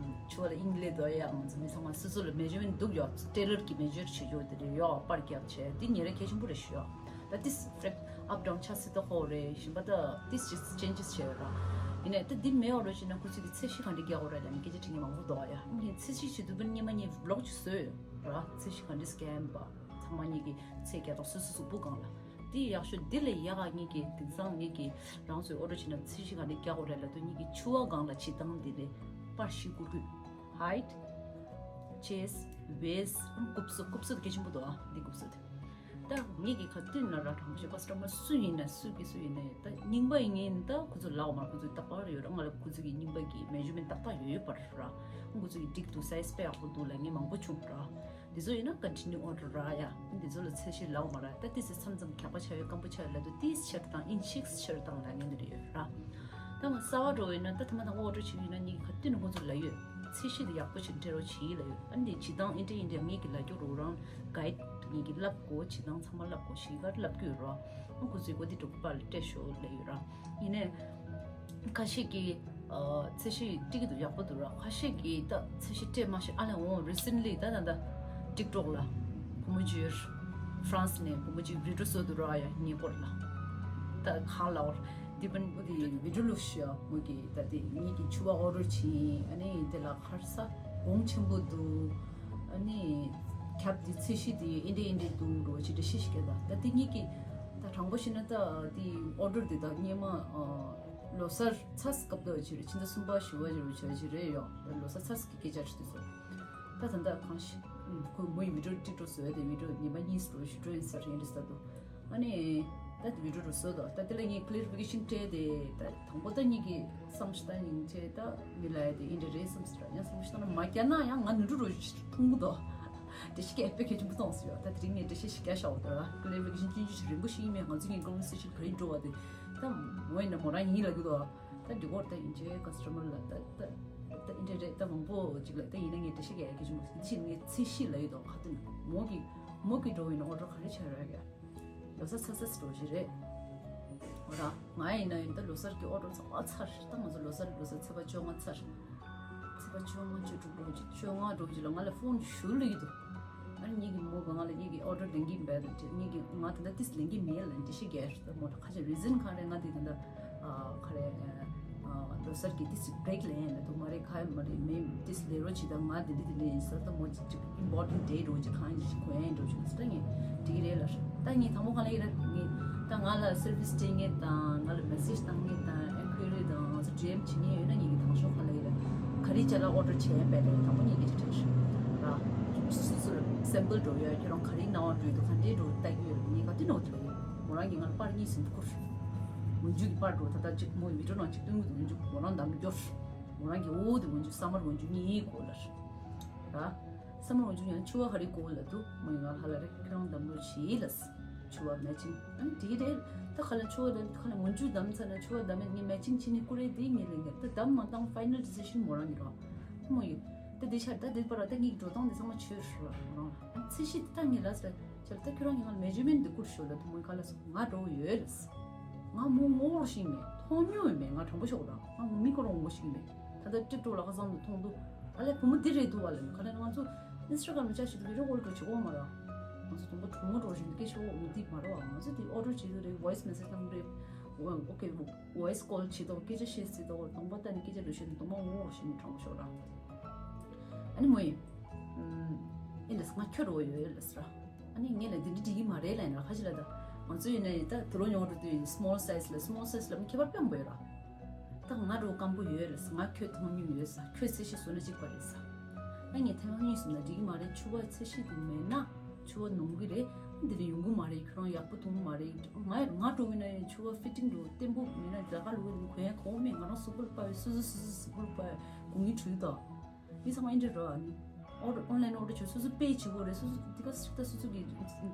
ཕྱུ་པ་ལ་དབྱིངས་ལས་དོ་ཡ་ང་ཚོ་མི་ཚང་མ་སོ་སོ་ལ་measurement འདུག་ཡོད། tailor གྱི་measure བྱེད་རྒྱུ་དེ་རེད་ཡོད། པར་རྒྱག་བྱས་དེ་ཉེ་ར་གལ་ཆེན་པོ་རེད་ཞུ་ཡོད། ད་this flat up down ཆགས་སྲིད་ད་ཧོ་རེད། གཞན་པ་ད་this just changes བྱས་ཡོད་ར། ཡིན་ནའི་ད་འདི་མེད་འོ་རོ་བྱས་ན་ཁོ་ཚོས་ཀྱི་ཚད་གཞི་ག་འདྲ་རྒྱག་དགོས་རེད་ལབ་ནས་སྐད་ཆ་དྲི་མཁན་མང་པོ་འདུག་ཡ། ངས་ཚད་གཞི་བྱེད་དུས་པ་སྔོན་མ་ངས་vlog ཅིག་བཟོས་ཡོད་ར། ཚད་གཞི་ག་འདྲ་scan པ་ཚང་མ་ངེད་ཀྱི་ཚད་རྒྱག་སྟངས་སོ་སོ་གཟུགས་པོ་སྒང་ལ། འདི་ཡག་ཤོས་འདི་ལས་ཡག་ག་ངེད་ཀྱི་དེང་སང་ངེད་ཀྱི་རང་ཚོའི་order བྱས་ན་ཚད་གཞི་ག་འདྲ་རྒྱག་དགོས་རེད་ལབ་དུས་ངེད་ཀྱི་ཕྱུ་པ་སྒང་ལ་བྱེད་སྟངས་འདི་ལས་པར་བཞི་བཀུར་དགོས། height chest waist རྐུབ་སོ། རྐུབ་སོ་དེ་གལ་ཆེན་པོ་འདུག་ཨ། འདི་རྐུབ་སོ་དེ། ད་ངེད་ཀྱིས་ག་དུས་ན་ར་དྲང་པོ་ཞིག་customer སུ་ཡིན་ན་སུ་གི་སུ་ཡིན་ན་ད་རྙིང་པ་ཡིན་ངེས་ད་ཁོ་ཚོ་ལབ་མ་ར། ཁོ་ཚོ་རྟག་པར་ཡོད་ར། ང་ལ་ཁོ་ཚོ་གི་རྙིང་པ་གི་measurement ཏག་ཏག་ཡོད་ཡོད་པར་ར། ཁོ་ཚོ་གི་འགྲིག་འདུག size དཔེ་ཡག་པོ་འདུག་ལབ་མཁན་མང་པོ་བྱུང་ར། འདི་ཚོ་ཡིན་ན་continue order ར་ཡ། འདི་ཚོ་ལ་ཚད་གཞི་ལབ་མ་ར། ད་ཏིས་མཚམས་མཚམས་གྱག་པ་ཆགས་ཡོད་སྐམ་པོ་ཆགས་ཡོད་ལབ་དུས་ཏིས་ཕྱིར་བཏང་inch six ཕྱིར་བཏང་ལབ་མཁན་འདི་རེད་ཡོད་ར། ད་ང་གསར་པ་འགྲོ་བ་ཡིན་ན་ད་ཐ་མ་དང་པོ་order བྱེད་ཡིན་ན་ངེད་ཀྱིས་ག་དུས་ནས་ཁོང་ཚོར་ལབ་ཡོད། ཚད་གཞི་དེ་ཡག་པོ་ཞིག་སྤྲད་རོགས་བྱེད་ལབ་ཡོད། ཨ་ནི་བྱེད་སྟངས་ཨེ་འདྲ་ཨེ་འདྲ་ངེད་ཀྱིས་ལབ་རྒྱུ་རོགས་རང་guide ངེད་ཀྱིས་ལབ་དགོས། བྱེད་སྟངས་ཚང་མ་ལབ་དགོས་ཞིག་གར་ལབ་རྒྱུ་ཡོད་རོགས། ཨ་ཁོ་ཚོས་གོ་དེ་འགྲོ་པ་ལ་སྤྲད་ཤོག་ལབ་ཡོད་ར། ཡིན་ནའི་ཁ་ཤས་ཀྱིས་ཨ་ཚད་གཞི་སྤྲད་ཀྱི་འདུག་ཡག་པོ་འདུག་ར། ཁ་ཤས་ཀྱིས་ད་ཚད་གཞི་སྤྲད་མ་ཤེས། ཨ་ལས་འོང་recently ད་ད་ད་TikTok ལ་བུ་མོ་ཅིག་France ནས་བུ་མོ་ཅིག་video བཟོ་འདུག་ར་ཡ། ངའི་སྐོར་ལ་ད་གང་ལབ་དེ་བན་འོ་དེ་video ལོ་ཤི་ཡ་མོ་གི་ད་དེ་ངེད་ཀྱི་ཕྱུ་པ་order བྱིན། ཨ་ནི་དེ་ལ་ཁར་ས་གོང་ཆེན་པོ་འདུག་ཨ་ནི་ཁྱབ་དེ་ཚད་གཞི་དེ་ཨེ་འདྲ་ཨེ་འདྲ་འདུག་རོ་ཅི་འདྲ་ཤི་ཤི་ཀྱི་ད་ད་དེ་ངེད་ཀྱི་ད་དྲང་པོ་བཤད་ན་ད་དེ་order དེ་ད་སྔོན་མ་ཨ། ལོ་གསར་ཚར་སྐབས་དུ་ཅི་རེད། ཕྱི་ཟླ་གསུམ་པ་བཞི་པ་ཅི་རེད་བྱ་ཅི་རེད་ཡོད། ལོ་གསར་ཚར་གི་སྐད་ཆ་ཅི་དུས་སོ། ད་ད་ལྟ་གང་ཞིག་ཁོས་མོ་ཡི་video TikTok བཟོས་ཏེ་video ཉི་མ་གཉིས་སུ་ཞུ་འགྲོ་ཡིན་ཟེར་ཡིན་རེད་ས་དུ། ཨ་ནི་ད་དེ་video རུ་བཟོས་དོ། ད་དེ་ལ་ངས་clarification སྤྲད་དེ་ད་དང་པོ་ད་ངེད་ཀྱི་བསམ་ཤེས་ད་ཡིན་ཆེ་ད་མི་ལ་ཡ་དེ་ཨིན་དྲ་རེད་བསམ་ཟེར་ཡང་བསམ་ཤེས་ད་ན་མ་རྒྱ་ན་ཡང་ང་ནུ་འབྲུ་རུ་མཐོང་གི་དོ། དེ་ཤི་ཀ་ཨེ་པེ་ཁེ་ཆུ་བུ་ཏོང་སི་ཡོད། ད་དེ་རིང་ངས་འགྲེལ་བཤད་ཞིག་རྒྱག་ཤག་འོ། ད་ར་clarification ཅུང་ཅུང་ཞིག་རིང་པོ་ཞིག་ཡིན་མེད། ང་ཚོ་ངའི་conversation ག་རེ་འགྲོ་བ་དེ་ད་མོ་ཡིན་ན་མོ་རང་ཡིན་ལ་གི་དོ། ད་འདི་སྐོར་ད་ཡིན་ཅེ་customer ལ་ད་ད་ ད་ཨིན་ཏྲེ་རེད། ད་མང་པོ་ཅིག་ལ་ད་ཡིན་ན་ངས་འགྲེལ་བཤད་རྒྱག་ཡ་གི་ཅིག་མ་ཟད་ཕྱིན་ངས་ཚད་གཞི་ལ་ཡོད་དོ། ཁ་ཏོན་མོ་གི་མོ་གི་འགྲོ་བའི་ནང་ཨོ་ཌར་ག་རེ་བྱ་ར་ག་ལོ་གསར་ཚ་ཚ་འགྲོ་བཞིན་རེད། འོ་ར་ང་ཡིན་ན་ཡིན་ད་ལོ་གསར་གི་ཨོ་ཌར་ཚང་མ་ཚར། ད་ང་ཚོ་ལོ་གསར་ལོ་གསར་ཚེས་པ་བཅོ་ལྔ་ཚར། ཚེས་པ་བཅོ་ལྔ་བཅུ་དྲུག་འགྲོ་བཞིན་བཅོ་ལྔ་འགྲོ་བཞིན་ལ་ང་ལ་ཕོན་ཞུ་ལ་ཡིན་དོ། ཨ་ནི་ངེད་ཀྱི་མོ་ག་ང་ལ་ངེད་ཀྱི་ཨོ་ཌར་ལེན་གྱི་མེད་ལ་ངེད་ཀྱི་ང་ད་ལྟ་ཏིས་ལེན་གྱི་མེད་ལ་འགྲེལ་བཤད་རྒྱག་ད་མོ་ཁ་ཆེ་རི་ཛན་གང་རེད། ང་དེ་ད་ལྟ་ག་རེ་ལོ་གསར་གྱི་ཏིས་བྷེ་རེག་ལེན་ལ་དུ་མ་རེད། ག་མ་རེད། མེ་ཏིས་ལེ་རོ་ཅི་ད་ང་དེ་འདི་དེ་ལེན་ས་ད་མོ་ཅིག་ཅིག་ཨིམ་པོར་ཊན་ཌེ་རོ་ཅིག་གང་ཅིག་གོ་ཡན་འགྲོ་ཅིག་ད་ངེད་དེ་གི་རེད་ལ། ད་ངེད་དང་པོ་ག་ལ་ཡིན་ར་ངེད་ད་ང་ལ་སར་བི་སི་སྤྲད་མཁན་དང་ང་ལ་མེ་སེ་ཇི་བཏང་མཁན་དང་ཨེན་ཁུ་རི་དང་ང་ཚོ་ཌི་ཨེམ་བྱེད་མཁན་ཡོད་ན་ངེད་ཀྱི་དང་ཤོག་ག་ལ་ཡིན་ར་ག་རེ་ཅ་ལག་ཨོ་ཌར་བྱས་ཡན་པས་རེད། དང་པོ་ངེད་ཀྱི་ཅིག་ཁྲིད་ཤོག་ར་སོ་སོ་ལ་སེམ་པལ་འགྲོ་ཡོད། ཁྱོད་རང་ག་རེ་སྣང་བ་འགྲོ་ཡོད་འདུག་ག་འདྲའི་འགྲོ་ལྟ་གི་ཡོད་རེད། ངས་ག་དུས་ནང་དུ་ལ་ཡོད། མོ་རང་གིས་ང་ལ་པར་གཉིས་ཟིན་བསྐུར། མུ་མཇུག་གི་པར་འགྲོ་ད་ལྟ་གཅིག་མོ་ཡི་མི་འགྲོ་ནང་གཅིག་སྟོན་གི་འདུག་མུ་མཇུག་མོ་རང་འདམ་སྐྱོར། མོ་རང་གི་འོ་དེ་མུ་མཇུག་ས་དམར་མུ་མཇུག་གཉིས་གོ་ལ་ར། ས་དམར་མུ་མཇུག་ཡང་ཕྱུ་པ་ག་རེ་གོ་ལ་འདུག་མོ་ཡི་ང་ལ་ཧ་ལ་རེ་ཁྱོད་རང་འདམ་འགྲོ་བྱེད་ལ། ཕྱུ་པ་མེ་ཅིང་ཨ་ནི་དེ་རེད། ད་ག་ལ་ཕྱུ་པ་འདམ་ག་ལ་མུ་མཇུག་འདམ་ཚར་ན་ཕྱུ་པ་འདམ་ངས་མེ་ཅིང་ཕྱི་ནས་བསྐུར་རེད། དེ་ངས་ལས་ངས་ད་འདམ་མ་བཏང་ཕའི་ནལ་ཌི་སི་ཤན་མོ་རང་གི་ར། མོ་ཡི་ད་དེ་ཆར་ད་དེ་པར་ད་ངས་འགྲོ་སྟངས་དེ་ཚང་མ་ཆོས་ར་མོ་རང་ལ་ཚད་གཞི་ད་ངས་ལ་ཟེར། ཁྱེད་ད་ཁྱོད་རང་གིས་ང་ལ་མེ་ཇར་མེན་ཊི་འདི་བསྐུར་ཤོག་ལབ་དུས་མོ་ག་ལ་སོང་ང་འགྲོ་གི་ཡོད་ལབ། ང་མོ་ངོ་ཤེས་མེད། མཐོང་མྱོང་ཡོད་མེད། ང་དྲང་པོ་ཤོད་ར། ང་མོ་མི་ཁོ་རང་ངོ་ཤེས་མེད། ད་ལྟ་ཊིག་ཊོག་ལ་ཁ་སང་དུ་མཐོང་འདུག་ཨ་ལས་བུ་མོ་འདི་རེད་འདུག་བ་ལབ་ག་ལས་ང་ཚོ་ཨིན་སི་ཊ་གྷ་རམ་བཅའ་ཞིག་ཏུ་བི་ཌི་ཡོ་ཀོལ་འགྲོ་བྱེད་གོ་མ་ར། ང་ཚོ་དུང་པ་གྲོག་མོ་འགྲོ་བཞིན་སྐད་ཤོག་མི་འདི་མ་ར་བ། ང་ཚོ་འདི་ཨོ་ཌར་བྱེད་དུ་རེད། ཝོ་ཡིས་མེ་སེ་ཇི་བཏང་རེད། ཨོ་ཁེ་ཝོ་ཡིས་ཀོལ་བྱེད་དོ་སྐད་ཆ་བཤད་སྲིད་དོ་གདོང་པ་ལྟ་ནས་སྐད་ཆ་འདྲ་བཤད་ནས་གདོང་པ་ངོ་ཤེས་ནས་དྲང་པོ་ཤོད་ར། ཨ་ནི་མོ་ཡིན། ཨིན་ལས་ང་ཁྱོད་རོ་ཡོད་ལས་ར། ཨ་ནི་ངས་ལ་འདི་འདྲི་འགྲིག་གི་མ་རེད་ལ་ཡིན་ར་ཁ་ཤས་ལ་ད། ང་ཚོ་ཡིན་ན་ཡིན་ད་དུ་རོ་ཉོ་འགྲོ་དུས་སི་མོལ་སའི་ཛི་ལ་སི་མོལ་སའི་ཛི་ལ་མི་ཁྱད་པར་དཔོན་པོ་ཡོད་ར། ད་ང་རོ་སྐམ་པོ་ཡོད་ལས་ང་ཁྱོད་མཐོང་མྱོང་ཡོད་ས། ཁྱོད་ཚད་གཞི་བཟོ་ན་གཅིག་པ་རེད་ས། ཨ་ངས་ཐེངས་མ་གཉིས་གསུམ་ན་འགྲིག་གི་མ་རེད། ཕྱུ་པ་ཚད་གཞི་དེ་མེད་ན་ཕྱུ་པ་ནོར་གི་རེད། འདི་ལ་ཡོང་གི་མ་རེད། ཁྱོད་རང་ཡག་པོ་མཐོང་གི་མ་རེད། ང་ང་འགྲོ་གི་ན་ཡང་ཕྱུ་པ་ཕི་ཊིང་འགྲོ་བརྟན་པོ་མེད་ན་རྒྱ་གར་ལུགས་ནི་གོན་ཡ་གོ་མེད། ང་རང་གཟུགས་པོ་ལ་དཔའ་བའི་སོ་སོ་སོ་སོ་གཟུགས་པོ་ལ་དཔའ་བའི་གོང་གི་གྲུས་དང་། མི་ཚང་མ་ཨིན་ཏྲེ་རོ་ཨ་ནི། ཨོ་ཌར་ཨོན་ལན་ཨོ་ཌར་བྱོས། སོ་སོ་པེ་བྱེད་དགོས་རེད། སོ་སོ་དེ་ག་སི་ད་སོ་སོ་གི་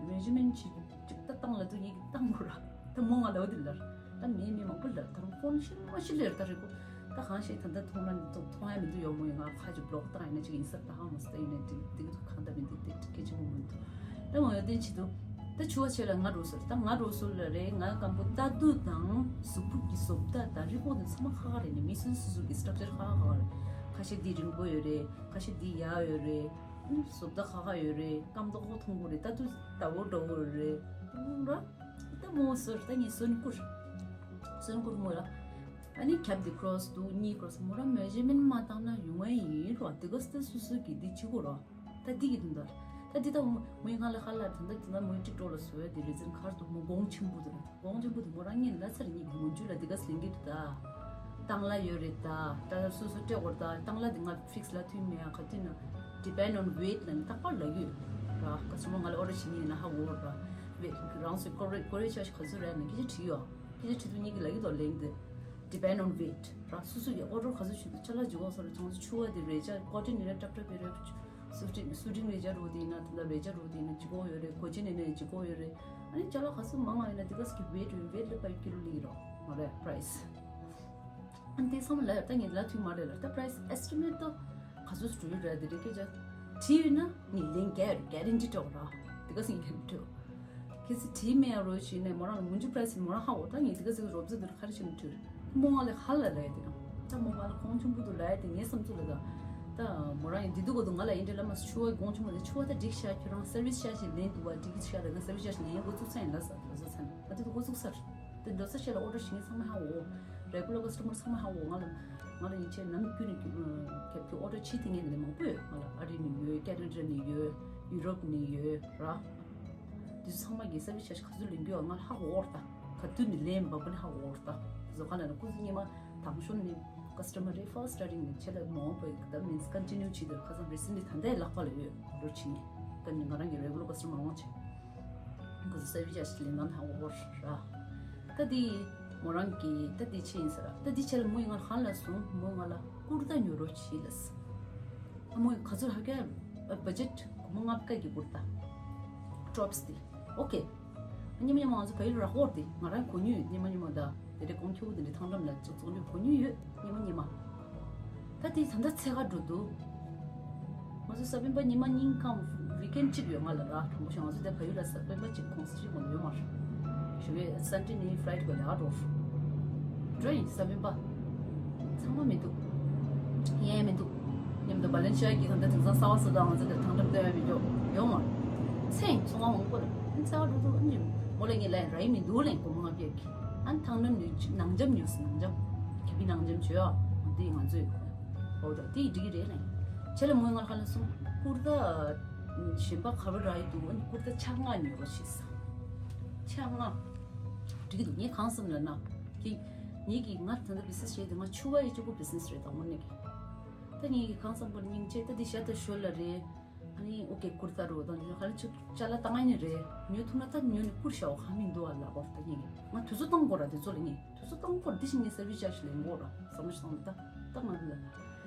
མེ་ཇར་མེན་ཊི་བྱེད་ཅིག་ད་བཏང་ལ་དུ་ཡིག་བཏང་དགོས་ར། ད་མོ་ང་ལ་འོ་དེ་ལར་ད་མི་མི་མང་པོ་ལར་ད་རུང་ཕོན་ཤི་མ་ཤི་ལེར་ད་རེད་གོ། ད་གང་ཤེས་ད་ད་མཐོང་ན་མི་འདུག་མཐོང་ཡ་མི་འདུག་ཡོ་མོ་ཡིན། ང་ཁ་ཅིག་བི་ལོག་བཏང་ཡིན་ན་ཅིག་ཡིན་ས་ད་ཧ་མ་སི་ད་ཡིན་ན་དེ་དེ་གི་ཐུག་གང་ད་མི་འདུག་དེ་སྐད་ཆ་མོ་མི་འདུག་ད་མོ་ཡོད་དེ་ཆེ་དུ་ད་ཆུ་བ་ཆེ་ལ་ང་རོ་སོལ། ད་ང་རོ་སོལ་ལ་རེད། ང་སྐམ་པོ་ལྟ་དུས་དང་གཟུགས་པོ་གི་བཟོ་ལྟ་དང་རི་བོ་དེ་ཚང་མ་ཁ་ཁ་རེད་ནི། མི་སུ་སུ་སུ་གི་སི་ཊག་ཅར་ཁ་ཁ་ཁ་རེད། ཁ་ཤས་འདི་རིང་པོ་ཡོད་རེད། ཁ་ཤས་འདི་ཡག་ཡོད་རེད། བཟོ་ལྟ་ཁ་ཁ་ཡོད་རེད། སྐམ་མདོག་ཁོག་མཐོང་གི་རེད། ལྟ་དུས་ཟླ་བོ་འདྲ་བོ་རེད། ར་ད་མོ་སོལ་ད་ངས་སོན་བསྐུར། སོན་བསྐུར་མོ་ར། ཨ་ནི་ཁྱབ་འདི་ཁྲོས་འདུག་གཉིས་ཁྲོས་མོ་ར་མེ་ཇར་མེན་མ་བཏང་ན་ཡོང་ཡ་ཡིན་རོ། དེ་ག་སི་ད་སུ་སུ་གི་འདི་བྱེད་དགོས་རོ། ད་འདི་གི་དོན་དག་ད་འདི་ད་མོ་ཡི་ང་ལ་ཧ་ལ་ད་ད་འདི་ན་མོ་ཡི་ཊིག་ཊོག་ལ་བཟོ་ཡ་དེ་རེ་ཛན་ཁར་དུ་མོ་གོང་ཆེན་པོ་དེ་ར། གོང་ཆེན་པོ་དེ་མོ་རང་ངས་ལ་ཚར་གཉིས་ཀྱི་མུ་མཇུག་ལ་འདི་ག་སི་ལེན་གི་འདུག་ད་བཏང་ལ་ཡོད་རེད། ད་ད་སོ་སོ་སྤྲད་དགོས་རེད། ད་བཏང་ལ་འདི་ང་ཕིག་སི་ལ་མཐུན་མེད་ཡ་ག་དུས་ན་depend on weight ལ་ནི་རྟག་པར་ལ་ཡོད་ར། ག་སོ་མོ་ང་ལ་ཨོ་ཌར་བྱེད་མཁན་ཡིན་ན་ཧ་གོ་ར། ཝེ་རང་སོའི་ཀོ་རེ་ཀོ་རེ་ཆ་ཞིག་ག་ཚོད་རེད་ན་སྐད་ཆ་དྲིས་ཡོད། སྐད་ཆ་དྲིས་དུས་གཉིས་ཀྱི་ལ་ཡོད་དོ་ལེན་གི་འདུག depend on weight ར། སོ་སོ་ཡི་ཨོ་ཌར་ག་ཚོད་བྱེད་འདུག་ཅ་ལག་འཇུག་གོ་སོ་རེད། ཚོང་ཚོ་ཕྱུ་པ་དེ་རེ་ཅ་ཀོ་ཊོན་ནི་རེ་ཀྲབ་ཀྲབ་ཡོད་རེད། སུ་ཊིང་སུ་ཊིང་རེ་ཅ་རུ་དེ་ཡིན་ན་དེ་འདྲ་རེ་ཅ་རུ་དེ་ཡིན་ན་ལྗིད་ཁོག་ཡོད་རེད། གོ་ཅི་ནས་ནས་ལྗིད་ཁོག་ཡོད་རེད། ཨ་ནི་ཅ་ལག་ག་ཚོད་མང་བ་ཡིན་ན་དེ་ག་སི་གི་ཝེ་ཊི་ཝེ་ཊི་ལ་པའི་ཀི་ལོ་ལི་རོ་མ་རེད་པ་རའི་སི། ཨ་ནི་དེ་ཚང་མ་ལ་ད་ངས་ལ་ཐུག་མ་རེད་ལ་ད་པ་རའི་སི་ཨེ་སི་ཊི་མེཊ་ད་ག་ཚོད་སུ་ཡོད་རེད་དེ་རེད་སྐད་ཆ་དྲིས་ཡོད་ན་ངས་ལན་རྒྱག་རེད། གེ་རན་ཊི་སྤྲོད་ར། དེ་ག་སི་ངས་ལན་སྤྲོད། གལ་སྲིད་དྲིས་མེད་ཡ་རོ་ཞིག་ནས་མོ་རང་ལ་མུ་མཇུག་པ་ར་སི་མོ་རང་ཧ་གོ་ད་ངས་དེ་ག་ཟིག་རོབ་ཙེ་འདིར་ཁ་རེ་ཞིག་མི་ཐུར་མོ་ང་ལ་ཧ་ལ་ལ་ཡ་དེ་རང་ད་མོ་ང་ལ་ཁོང་ཆུང་པོ་དུ་ལ་ཡ་དེ་ངའི་བསམ་ཚུལ་ལ་ད་ད་མོ་རང་ཡང་འདི་དུ་གོ་དུ་ང་ལ་ཡིན་འདྲ་ལ་མ་ཆུ་བ་དགོང་ཆུང་མོ་དེ་ཆུ་བ་ད་འགྲིག་ཤ་ཁྱོད་རང་སར་བིས་ཤ་ཞིག་ལེན་དུ་བ་འགྲིག་ཤ་ད་ང་སར་བིས་ཤ་ཞིག་ལེན་གོ་ཚུགས་ས་ཡིན་ལ་ས་ལ་ས་ཚན་ང་དེ་དུ་གོ་ཚུགས་སར་དེ་འགྲོ་ས་ཤ་ལ་ཨོ་ཌར་ཞིག་ངའི་ཚང་མ་ཧ་འོ་རེ་གུ་ལ་ཀ་སི་ཊ་མར་ཚང་མ་ཧ་འོ་ང་ལ་ང་ལ་ཡིན་ཆེ་ནམ་རྒྱུན་ནས་རྒྱུ་ཁྱབ་ཁྱོད་ཨོ་ཌར་ཕྱི་དེ་ངས་ནས་མང་པོ་ཡོད། ང་ལ་ཨ་རི་ནས་ཡོད། ཀེ་ན་ཌ་ནས་ཡོད། ཡུ་རོབ་ནས་ཡོད་ར། དེ་ཚོ་ཚང་མ་གི་སར་བིས་ཆ་ཞིག་ག་ཚོད་ལེན་རྒྱུ་ཡོད་ང་ལ་ཧ་གོ་བར་ད། ག་དུས་ནས་ལེན་འབབ་པ་ནས་ཧ་གོ་བར་ད། བཟོ་ཁ་ལ་ནི་སྐུ་གཟུགས་ཉི་མ་དང་ཤོར་ནས་ཀ་སི་ཊ་མར་རེ་ཕར་སི་ཊ་ཊིང་ནས་ཆེ་ལ་མ་འོངས་པའི་ད་མིན་སི་ཀོན་ཊི་ནིའུ་བྱེད་དེ་ཁ་སང་རི་སེན་ཊི་ལི་ད་ལྟའི་ལག་པ་ལ་ཡོད་འགྲོ་བྱེད་ངེས་ད་ནི་ང་རང་གི་རེ་གུ་ལར་ཀ་སི་ཊ་མར་མང་ཆེ་ཀ་སི་སར་བིས་ཆ་ཞིག་ལེན་ན་ཧ་གོ་བར་ར། ད་དེ་མོ་རང་གི་ད་དེ་ཆེ་ཡིན་ཟེར་ར། ད་དེ་ཆེ་ལ་མོ་ཡིས་ང་ཧ་ལ་སོང་། མོ་ང་ལ་ཀུར་ཏ་ཉོ་རོགས་བྱེད་ལ་ཟེར། ཨ་མོ་ག་ཚོད་ཧ་ག་བ་ཇེཊ་སྒོར་མོ་ལྔ་བརྒྱ་གི་ཀུར་ཏ། ཊོབ་སི་དེ། ཨོ་ཁེ། ཉི་མ་ཉི་མ་ང་ཚོ་བལ་ཡུལ་ར་ཧོར་དེ་ང་རང་གོ་མྱོང་ཡོད། ཉི་མ་ཉི་མ་ད་དེ་འདྲའི་གོང་ཁྱོ་བོ་དེ་འདྲའི་ཐང་འགྲམ་ལ་ཙོག་ཙོག་འདྲའི་གོ་མྱོང་ཡོད། ཉི་མ་ཉི་མ། ད་དེ་ད་ལྟ་ཚད་ག་འགྲོ་འདུག་ང་ཚོ་གཟའ་སྤེན་པ་ཉི་མ་གཉིས་ཁམ་ཝི་ཀེན་གཅིག་ཡོད། ང་ལ་ར་དྲང་པོ་བཤད། ང་ཚོ་དེ་ཕ་ཡུལ་ལ་གཟའ་སྤེན་པ་གཅིག་ཁོང་ས་གཅིག་མ་གཏོགས་ཡོད་མ་རེད། ཞུ་བའི་སན་ཌེ་ནི་ཕ་ལའི་ཊི་གོ་ལ་འགྲོ། འགྲོ་ཡིན་གཟའ་སྤེན་པ། ཚང་མ་མི་འདུག་ཡན་མི་འདུག་མཉམ་དུ་བ་ལན་ཤི་ཡ་གི་ད་ལྟ་དེང་སང་གསར་པ་གསར་པ་ང་ཚོ་དེ་དང་འགྲམ་སྟོན་ཡ་མི་འཇོག་ཡོད་མ་རེད། མཚན་ཚོང་བ་མང་པོ་ལ་ཚ་བ་འགྲོ་འགྲོ་ཨ་ནི་མོ་ལ་ངས་ལན་ར་ཡིན་མི་འདུག་ལན་གོ་མ་ང་བརྒྱབ་གི་ཨ་ནི་ཐང་འགྲམ་ནས་ནང་འཇམ་ཉོས་སོང་། ནང་འཇམ་ཁེ་ཕི་ནང་འཇམ་བྱོས་ཨ་འདི་ང་ཚོས་འོ་ད་དེ་འགྲིག་གི་རེད་ལན་བྱས་ལ་མོས་ང་ལ་ཁ་ལ་སོང་ཀུར་ད་གཞན་པ་ག་བར་ར་ཡི་འདུག་ཨ་ནི་ཀུར་ད་ཆ་ལྔ་ཉོས་རོགས་བྱས་ས་ཆ་ལྔ་འགྲིག་གི་འདུག་ངས་གང་བསམ་ལབ་ན། དེ་ངེད་ཀྱིས་ང་ད་ལྟ་བི་སི་ནེ་སི་བྱས་ཏེ་ང་ཕྱུ་པ་ཡི་གཅིག་པུ་བི་སི་ནེ་སི་རེད་དང་དངོས་གནས་ཀྱི། ད་ངེད་ཀྱིས་གང་བསམ་པར་སྙིང་རྗེ་ད་འདི་ཞབས་ཏོག་ཞོར་ལ་རེད། ཨ་ནི་ཨོ་ཀེ་ཀུར་ཏ་རུ་དང་འདི་ག་ལ་ཅིག་ཅ་ལག་བཏང་ཨ་ནི་རེད། ཉོ་ཐུབ་ན་ད་ཉོ་ནས་བསྐུར་བཞག་ག་མི་འདུག་ཨ་ལབ་པར་ད་ངེད་ཀྱིས་ང་དུས་ཚོད་བཏང་དགོས་ར། དེ་ཚོ་ལ་ངས་དུས་ཚོད་བཏང་དགོས་ར། འདི་ཞིག་ངས་སེར་བི་ཅར་ཞིག་ལེན་དགོས་ར་བསམ་བློ་ཞིག་བཏང་ད་ད་ང་འདི་ལ་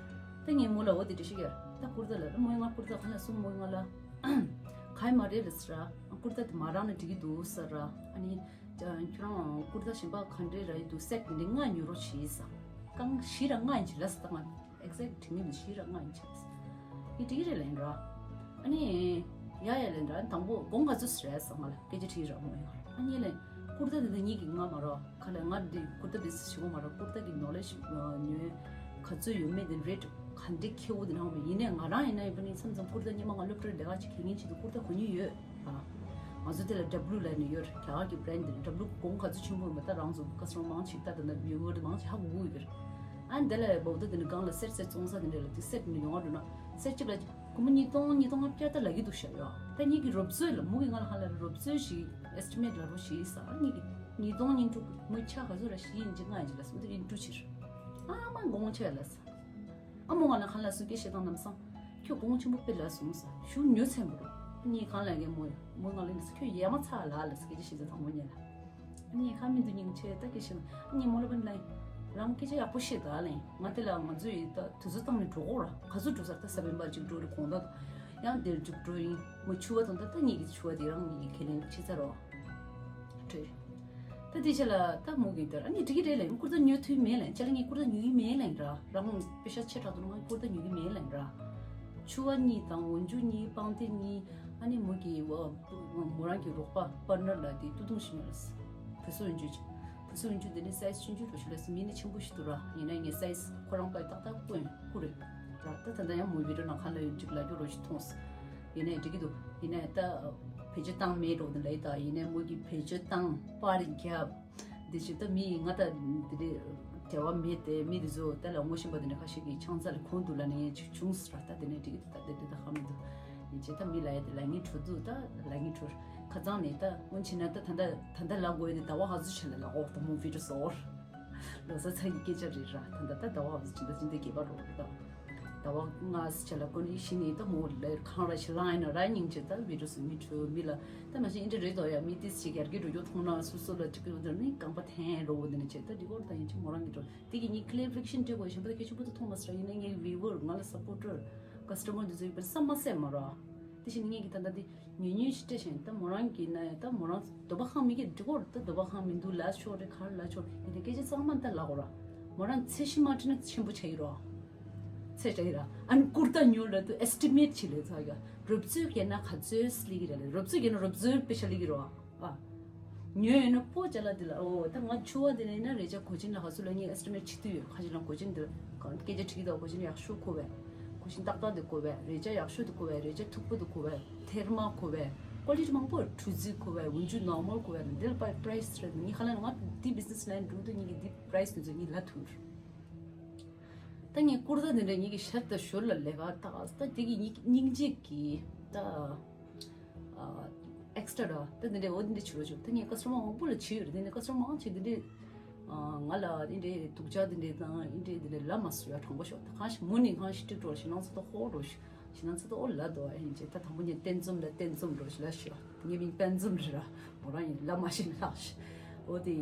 ད་ངས་མོ་ལ་འོ་དེ་འདྲ་ཞིག་ཡར་ད་ཀུར་ཏ་ལ་ད་མོས་ང་ཀུར་ཏ་ག་ལ་སོང་མོས་ང་ལ་ག་ཡི་མ་རེད་ལ་ཟེར་ར། ཀུར་ཏ་དེ་མ་རང་ན་འགྲིག་གི་འདུག་ཟེར་ར། ཨ་ནི། ཁྱོད་རང་ཀུར་ཏ་གཞན་པ་ག་འདྲའི་ར་ཡི་འདུག་སེཊ་འདི་འདྲའི་ལྔ་ཉོ་རོགས་བྱེད་ས། རྐང་བཞི་ར་ལྔ་ཡིན་གྱི་ལ་ས་ད་ང་ཨེག་ཟེག་དྲི་མེད་མི་བཞི་ར་ལྔ་ཡིན་གྱི་ལ་ས། ཡི་འགྲིག་རེད་ལན་ར། ཨ་ནི་ཡ་ཡ་ལན་ར་དང་པོ་གོང་ག་ཚོད་རེད་ས་ང་ལ་སྐད་ཆ་དྲིས་ར་མོ་ཡོད་ཨ་ནི་ལན་ཀུར་ཏ་འདི་འདྲ་གཉིས་ཀྱི་ལྔ་མ་ར་ག་ལ་ང་འདི་ཀུར་ཏ་འདི་ཞི་གོ་མ་ར་ཀུར་ཏ་གི་ནོ་ལེ་ཇི་ཉོས་ག་ཚོད་ཡོད་མེད་འདི་རེད་ག་འདྲའི་ཁེ་བོ་འདི་ནང་མེད་ཡིན་ནའི་ང་རང་ཡིན་ན་ཡིན་པ་ནི་མཚམས་མཚམས་ཀུར་ཏ་སྙེ་མ་ང་སློབ་གྲྭར་ལས་ཀ་ཅིག་གི་ངེད་ཆེད་དུ་ཀུར་ཏ་གོན་མྱོང་ཡོད། ང་ཚོ་དེ་ལ་W ལབ་ནས་ཡོད་རེད། རྒྱ་གར་གྱི་བྷི་རེན་ཌི་རེད། W གོང་ག་ཚོད་ཆེན་པོ་ཡིན་པ་ད་རང་ཚོ་ཀ་སི་ཊ་མར་མང་ཆེ་ད་ད་ན་བིའུ་ཝར་མང་ཆེ་ཧ་གོ་གི་ཡོད་རེད། ཨ་ནི་དེ་ལ་འབོག་ད་དེ་ནི་སྒང་ལ་སེར་སེར་བཙོང་ས་དེ་འདྲ་ལ་དེ་སེར་དེ་ནི་ཡོང་བ་འགྲོ་ན་སེར་གཅིག་ལ་སྒོར་མོ་ཉིས་སྟོང་ཉིས་སྟོང་ལྔ་བརྒྱ་ད་ལབ་ཀྱི་འདུག་ཤག་ཡོད་ད་གཉིས་ཀྱི་རོབ་ཚོད་ལ་མུ་གི་ང་ལ་ཧ་ལ་རོབ་ཚོད་ཞིག་ཨེ་སི་ཊི་མེཊ་ལ་རོ་ཞིག་ས་ཨ་གཉིས་ཀྱི་ཉིས་སྟོང་ཉིན་དྲུག་མུ་ཆ་ག་ཚོད་ལ་ཞིག་ཡིན་གྱི་ང་ཡིན་གྱི་ལ་སུ་དེ་ཡིན་དྲུག་ཕྱིར་ཨ་མ་དགོང་ཆ་ལ་ས། ཨ་མོ་ང་ལ་ཁ་ལ་སུ་སྐད་བཤད་སྟངས་ལམ་སང་། ཁྱོད་གོང་ཆེན་པོ་དཔེ་ལ་སོང་ས། ཞུ་ཉོ་ཚན་པོ་རོ། ངས་གང་ལ་གའི་མོ་ཡ། མོ་ང་ལ་ནི་ཁྱོད་ཡ་མ་ཚ་ལ་ལ་སྐད་ཆ་བཤད་ཚེ་དང་མོ་ཉལ་ལ། ངས་ཁ་མི་འདུག་སྙིང་རྗེ་ད་སྐད་བཤད་ན། ངས་མོ་ལ་བུན་ལ། རང་སྐད་ཆ་ཡག་པོ་བཤད་ད་ལ། ང་དེ་ལ་ང་ཚོ་ཡི་ད་དུས་ཚོད་བཏང་ནས་འགྲོ་གོ་ར། ག་ཚོད་འགྲོ་ས་ད་ས་བོན་པ་ཅིག་འགྲོ་རེ་གོང་ད། ཡང་དེར་འཇུག་འགྲོ་ཡིན། མོ་ཆུ་བ་དང་ད་ད་གཉིས་ཀྱི་ཆུ་བ་དེ་རང་གཉིས་ཀྱི་ཁས་ལེན་བྱེད་ཚར་རོ། ད་དེ་ཆ་ལ་ད་མུ་གི་དར་ཨ་ནི་འགྲིག་གི་རེད་ལན། ཀུར་ཏ་ཉོ་ཐུབ་མེད་ལན། ཅ་ལ་ངས་ཀུར་ཏ་ཉོ་ཡི་མེད་ལན་ར། རང་པེ་ཤ་ཆེ་དྲགས་འདུག་ན་ང་ཀུར་ཏ་ཉོ་གི་མེད་ལན་ར། ཕྱུ་པ་གཉིས་དང་འོན་ཆུ་གཉིས་པང་གདན་གཉིས་ཨ་ནི་མུ་གི་མོ་རང་གི་རོགས་པ་པར་ནར་ལ་དེ་ཏུ་ཏུང་ཞིག་མེད་ལ། བུ་སུ་འོན་ཆུ་བུ་སུ་འོན་ཆུ་དེ་ནི་སའི་ཛི་ཆུང་ཆུང་རོ་ཞིག་ལ་སི་མི་ནི་ཆེན་པོ་ཞིག་འདུག་ར། ཡིན་ན་ངས་སའི་ཛི་ཁོ་རང་པའི་ཏག་ཏག་ཀུན་ཀུ་རེད་ར། ད་ད་ད་ཡང་མུ་བི་རོ་ན་ཁ་ལ་ཡོད་ཅིག་ལ་རྒྱུ་རོ་ཞིག་མཐོང་སི། ཡིན་ནའི་འགྲིག་གི་འདུག་ཡིན་ནའི་ད་བེད་སྤྱོད་བཏང་མེད་འགྲོ་འདི་ལ་ཡི་ད། ཡིན་ནའི་མོ་གི་བེད་སྤྱོད་བཏང་པར་རྒྱབ་འདི་ཞིག་ད་མི་ང་ད་འདི་འདྲའི་འབྲེལ་བ་མེད་དེ་མི་འདི་ཚོ་ད་ལ་ངོ་ཤེས་པ་འདི་འདྲ་ཁ་ཤས་ཀྱི་ཆང་ས་ལ་གོན་འདུག་ལ་ནི་ཅིག་བྱུང་སི་ར། ད་འདི་ནས་འགྲིག་གི་འདུག་ད་འདི་འདི་ད་ཧ་མི་འདུག་ཡིན་ཅེ་ད་མི་ལ་ཡི་དེ་ལ་ངི་འཕྲོ་འདུག་ད་ལ་ངི་འཕྲོ་ཁ་ཚང་ནས་ད་འོན་ཆེ་ན་ད་ད་ད་ད་ལ་དགོས་ཡི་དེ་ཟླ་བ་ག་ཚོད་ཆེ་ལ་ལ་འོག་ད་མོ་བི་ཌི་སོར། ལོ་ས་ཚ་ཡི་སྐད་ཆ་རེད་ར། ད་ད་ད་ཟླ་བ་ཅི་འདྲ་ཅི་འདྲ་རྒྱས་པ་རོ་རེད་ད། ཟླ་བ་ལྔ་ཟེར་ཆ་ལ་ཀོ་ནི་ཤི་ནི་ད་མོ་ལེར་ཁང་ར་ཤི་ལང་ཡིན་ན་ར་སྙིང་རྗེ་ད་བི་ཌི་སུ་མི་ཁྲོ་མི་ལ་ད་མ་ཤི་ཨིན་ཏྲ་རེད་དོ་ཡ་མི་ཏི་སི་ཞིག་ཡར་གི་འགྲོ་རྒྱུ་མཐོང་ན་སུ་སུ་ལ་ཅིག་གི་འདྲ་ནི་རྐང་པ་འཐེན་རོ་འདི་ནི་བྱེད་ད་འདི་གོ་ད་ཡིན་ཅི་མོ་རང་གི་འགྲོ་དེ་གི་ནི་ཁི་ལེ་རི་ཕི་ལེག་ཤན་སྤྲད་དགོས་ཤིན་པ་ད་སྐད་ཆ་པོ་ད་མཐོང་མ་སི་ར། ཡིན་ན་ངའི་བི་ཝར་ང་ལ་སབ་པོར་ཊར་ཀ་སི་ཊ་མར་འདི་ཚོ་ཡིན་པ་བསམ་མ་སད་མ་ར། དེ་བཞིན་ངེད་ཀྱི་ད་ལྟ་འདི་ཉུང་ཉུང་ཞིག་སྤྲད་བཞིན་ད་མོ་རང་གི་ན་ཡ་ད་མོ་རང་འདོད་པ་ཁེངས་མི་གི་འགྲིག་གོ་ད་འདོད་པ་ཁེངས་མི་འདུག་ལ་ཆོག་རེད་གར་ལ་ཆོག་ཡིན་ད་སྐད་ཆ་གཙང་མ་ད་ལ་གོ་ར། མོ་རང་ཚད་གཞི་མ་ཁྲིད་ན་ཆེན་པོ་ཆ་ཡི་རོ། ཚད་ཆ་ཡི་ར་ཨ་ནི་ཀུར་ཏ་ཉོ་ལ་དུ་ཨེ་སི་ཊི་མེཊ་ཆི་ལེ་ཚ་ཡ་རོབ་ཚོད་གན་ན་ག་ཚོད་སི་ལི་གི་ར་ལེ་རོབ་ཚོད་གན་ན་རོབ་ཚོད་པེ་ཤ་ལི་གི་རོ། ཨ། ཉོས་ཡོད་ན་པོ་ཅ་ལག་འདི་ལ་ཨོ་ད་ང་ཕྱུ་པ་འདི་ལ་ཡིན་ན་རེ་ཅག་གོ་ཆེན་ལ་ཧ་སུ་ལ་ངས་ཨེ་སི་ཊི་མེཊ་བྱེད་དུས་ཡོད། ཁ་ཅིག་ལ་གོ་ཆེན་འདི་ལ་སྐད་ཆ་དྲི་གི་འདུག་གོ་ཆེན་ཡག་ཤོས་གོ་བས། གོ་ཆེན་ཏག་ཏག་འདི་གོ་བས། རེ་ཅག་ཡག་ཤོས་འདི་གོ་བས། རེ་ཅག་མཐུག་པོ་འདི་གོ་བས། ཐེར་མ་གོ་བས། ཀོ་ལི་ཊི་མང་པོ་ཡོད། ཁྲུ་ཙི་གོ་བས། འོན་ཇུ་ནོར་མལ་གོ་བས། འདི་ལ་པའི་པ་རའི་སི་རེད། ངས་ཁ་ལ་ང་འདི་བི་ཛི་ནེ་སི་ལ་ཡིན་འགྲོ་འདུག་ངས་ཀྱི་འདི་པ་རའི་སི་འདི་ཚོ་ངས་ལ་ཐུར། ད་ངས་ཀུར་ཏ་འདི་འདྲ་ངས་ཀྱི་ཤར་ད་ཞོར་ལ་ལས་ཀ་ད་ད་འདི་གི་སྙིང་རྗེ་གི་ད། ཨེག་སི་ཊ་ར་ད་འདི་འདྲའི་འོ་འདི་འདྲའི་བྱེད་རོགས་བྱེད། ད་ངས་ཀ་སི་ཊ་མར་མང་པོ་ལ་བྱེད་ཡོད་རེད། འདི་འདྲའི་ཀ་སི་ཊ་མར་མང་ཆེ་འདི་འདྲའི་ང་ལ་འདི་འདྲའི་སྡུག་ཅག་འདི་འདྲའི་དང་འདི་འདྲའི་འདི་འདྲའི་ལབ་མ་སོང་ཡ། དྲང་པོ་ཤོད་ད་གང་ཞིག་མུ་ནི་གང་ཞིག་ཀྲིག་འགྲོ་ཞིག་ནང་ཚོ་ད་ཧོ་འགྲོ་ཞིག་ཞིག་ནང་ཚོ་ད་ཨོ་ལ་དོ་ཨེ་ཡིན་ཅེ་ད་དང་པོ་ངས་བསྟན་འཛོམས་ལ་བསྟན་འཛོམས་འགྲོ་ཞིག་ལ་ཞུ་ངས་མིང་བསྟན་འཛོམས་རེད་ར། མོ་རང་ཡིན་ལབ་མ་ཤེས་ལགས་ཞུ། འོ་དེ་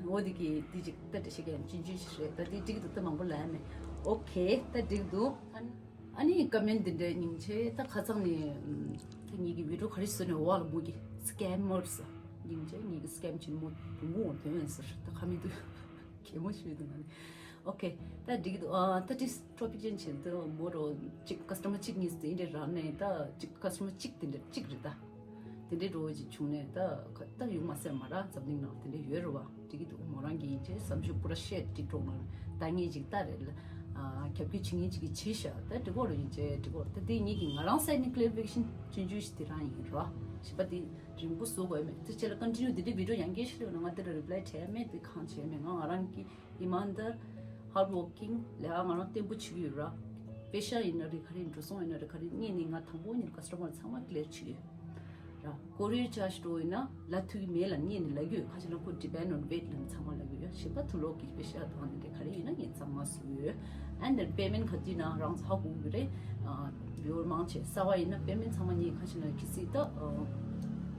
འོ་དེ་གི་དེ་ཅིག་ད་འདྲ་ཞིག་གན་ཅིན་ཅིན་ཞིག་རེད། ད་དེ་འགྲིག་འདུག་ད་མང་པོ་ལབ་མེད། ཨོ་ཁེ་ད་འགྲིག་འདུག་ཨ་ནི་ཨ་ནི་ཀ་མེན་འདི་འདྲའི་སྙིང་རྗེ་ད་ཁ་ཚང་ནས་ད་ངེད་ཀྱི་བི་ཌི་ཡོ་ག་རེ་བཟོས་ནས་འོག་ལ་མོ་གི་སི་ཀེ་མར་ཟེར། སྙིང་རྗེ་ངེད་ཀྱི་སི་ཀེམ་བྱེད་མོ་བུ་མོ་དོན་ཡོད་ཟེར་ད་ཁ་མི་འདུག་གད་མོ་ཤོད་འདུག་ང་ནི། ཨོ་ཁེ། ད་འགྲིག་གི་འདུག་ཨ་ད་ཏིས་ཊོ་པིག་ཅན་བྱེད་དུ་མོ་རོ་གཅིག་ཀ་སི་ཊ་མར་གཅིག་གཉིས་དེ་འདྲ་རག་ནས། ད་གཅིག་ཀ་སི་ཊ་མར་གཅིག་དེ་འདྲ་གཅིག་རེད། ད་དེ་འདྲའི་འགྲོ་བ་ཅིག་བྱུང་ནས། ད་ཁ་ད་ཡོང་མ་སེམས་མ་ར་འཛམ་གླིང་ནང་དེ་འདྲ་ཡོད་རེད་བ། འགྲིག་གི་འདུག་མོ་རང་གི་ཡིན་ཆེ་བསམ་ཤུགས་པུ་ར་བཤད་འགྲིག་འགྲོ་ན། ད་ངས་ཅིག་ལྟ་རེད་ལ། ཨ་རྒྱབ་སྐྱོར་བྱེད་མཁན་ཅིག་གིས་བྱས་ཤག་ད་འགྲིག་གོ་རེད། ཡིན་ཆེ་འགྲིག་གོ་རེད། ད་དེ་ངེད་ཀྱི་ང་རང་སའི་ནས་ཀི་ལེ་རི་ཕི་ཀེ་ཤན་སྤྱོད་རྒྱུ་ཞིག་དེ་རང་ཡིན་རོ། ཞིབ་པ་དེ་རིང་པོ་བཟོ་དགོས་མེད། དེ་ཆེ་ལ་ཀོན་ཊི་ནིའུ་དེ་འདྲའི་བི་ཌི་ཡོ་ཡང་བསྐྱར་ཞིག་ལོས་ན་ང་དེ་ལ་རི་པ་ལའི་བྱས་མེད། དེ་གང་བྱས་མེད། ང་ང་རང་གི་ཨི་མན་དར་ཧར་ཌི་ཝོར་ཀིང་ལས་ཀ་ང་རང་བརྟན་པོ་བྱེད་ཀྱི་ཡོད་ར། པེ་ཤ་ཡིན་ན་རེད། ག་རེ་འགྲོ་སོང་ཡིན་ན་རེད། ག་རེ་ངས་ནི་ང་དང་པོ་ཉིད་ཀ་སི་ཊ་མར་ཚང་མ་ཀི་ལི་ཡར་བྱེད་ཀྱི་ཡོད་ར། ཀོ་རི་ཡར་ཆར་ཇི་འགྲོ་ཡིན་ན་ལ་ཐུག་གི་མེད་ལ་ངས་ནི་ལབ་ཀྱི་ཡོད། ཁ་ཤས་ལ་ཁོ་ཌི་པེན་ཌི་ཨོན་ཝེ་ཊི་ལ་ཚང་མ་ལབ་ཀྱི་ཡོད། ཞིབ་པ་ཐུག་ལོག་གི་པེ་ཤ་དང་ནི་རེད། ག་རེ་ཡིན་ན་ངས་ཚང་མ་བཟོ་གི་ཡོད། ཨེན་དེན་པེ་མེན་ཊི་ག་དུས་ན་རང་ཚོ་ཧ་གོ་གི་རེད། ཨ་བི་ཡོར་མང་ཆེ་གསར་བ་ཡིན་ན་པེ་མེན་ཊི་ཚང་མ་ངས་ཁ་ཤས་ལ་གི་སི་ད་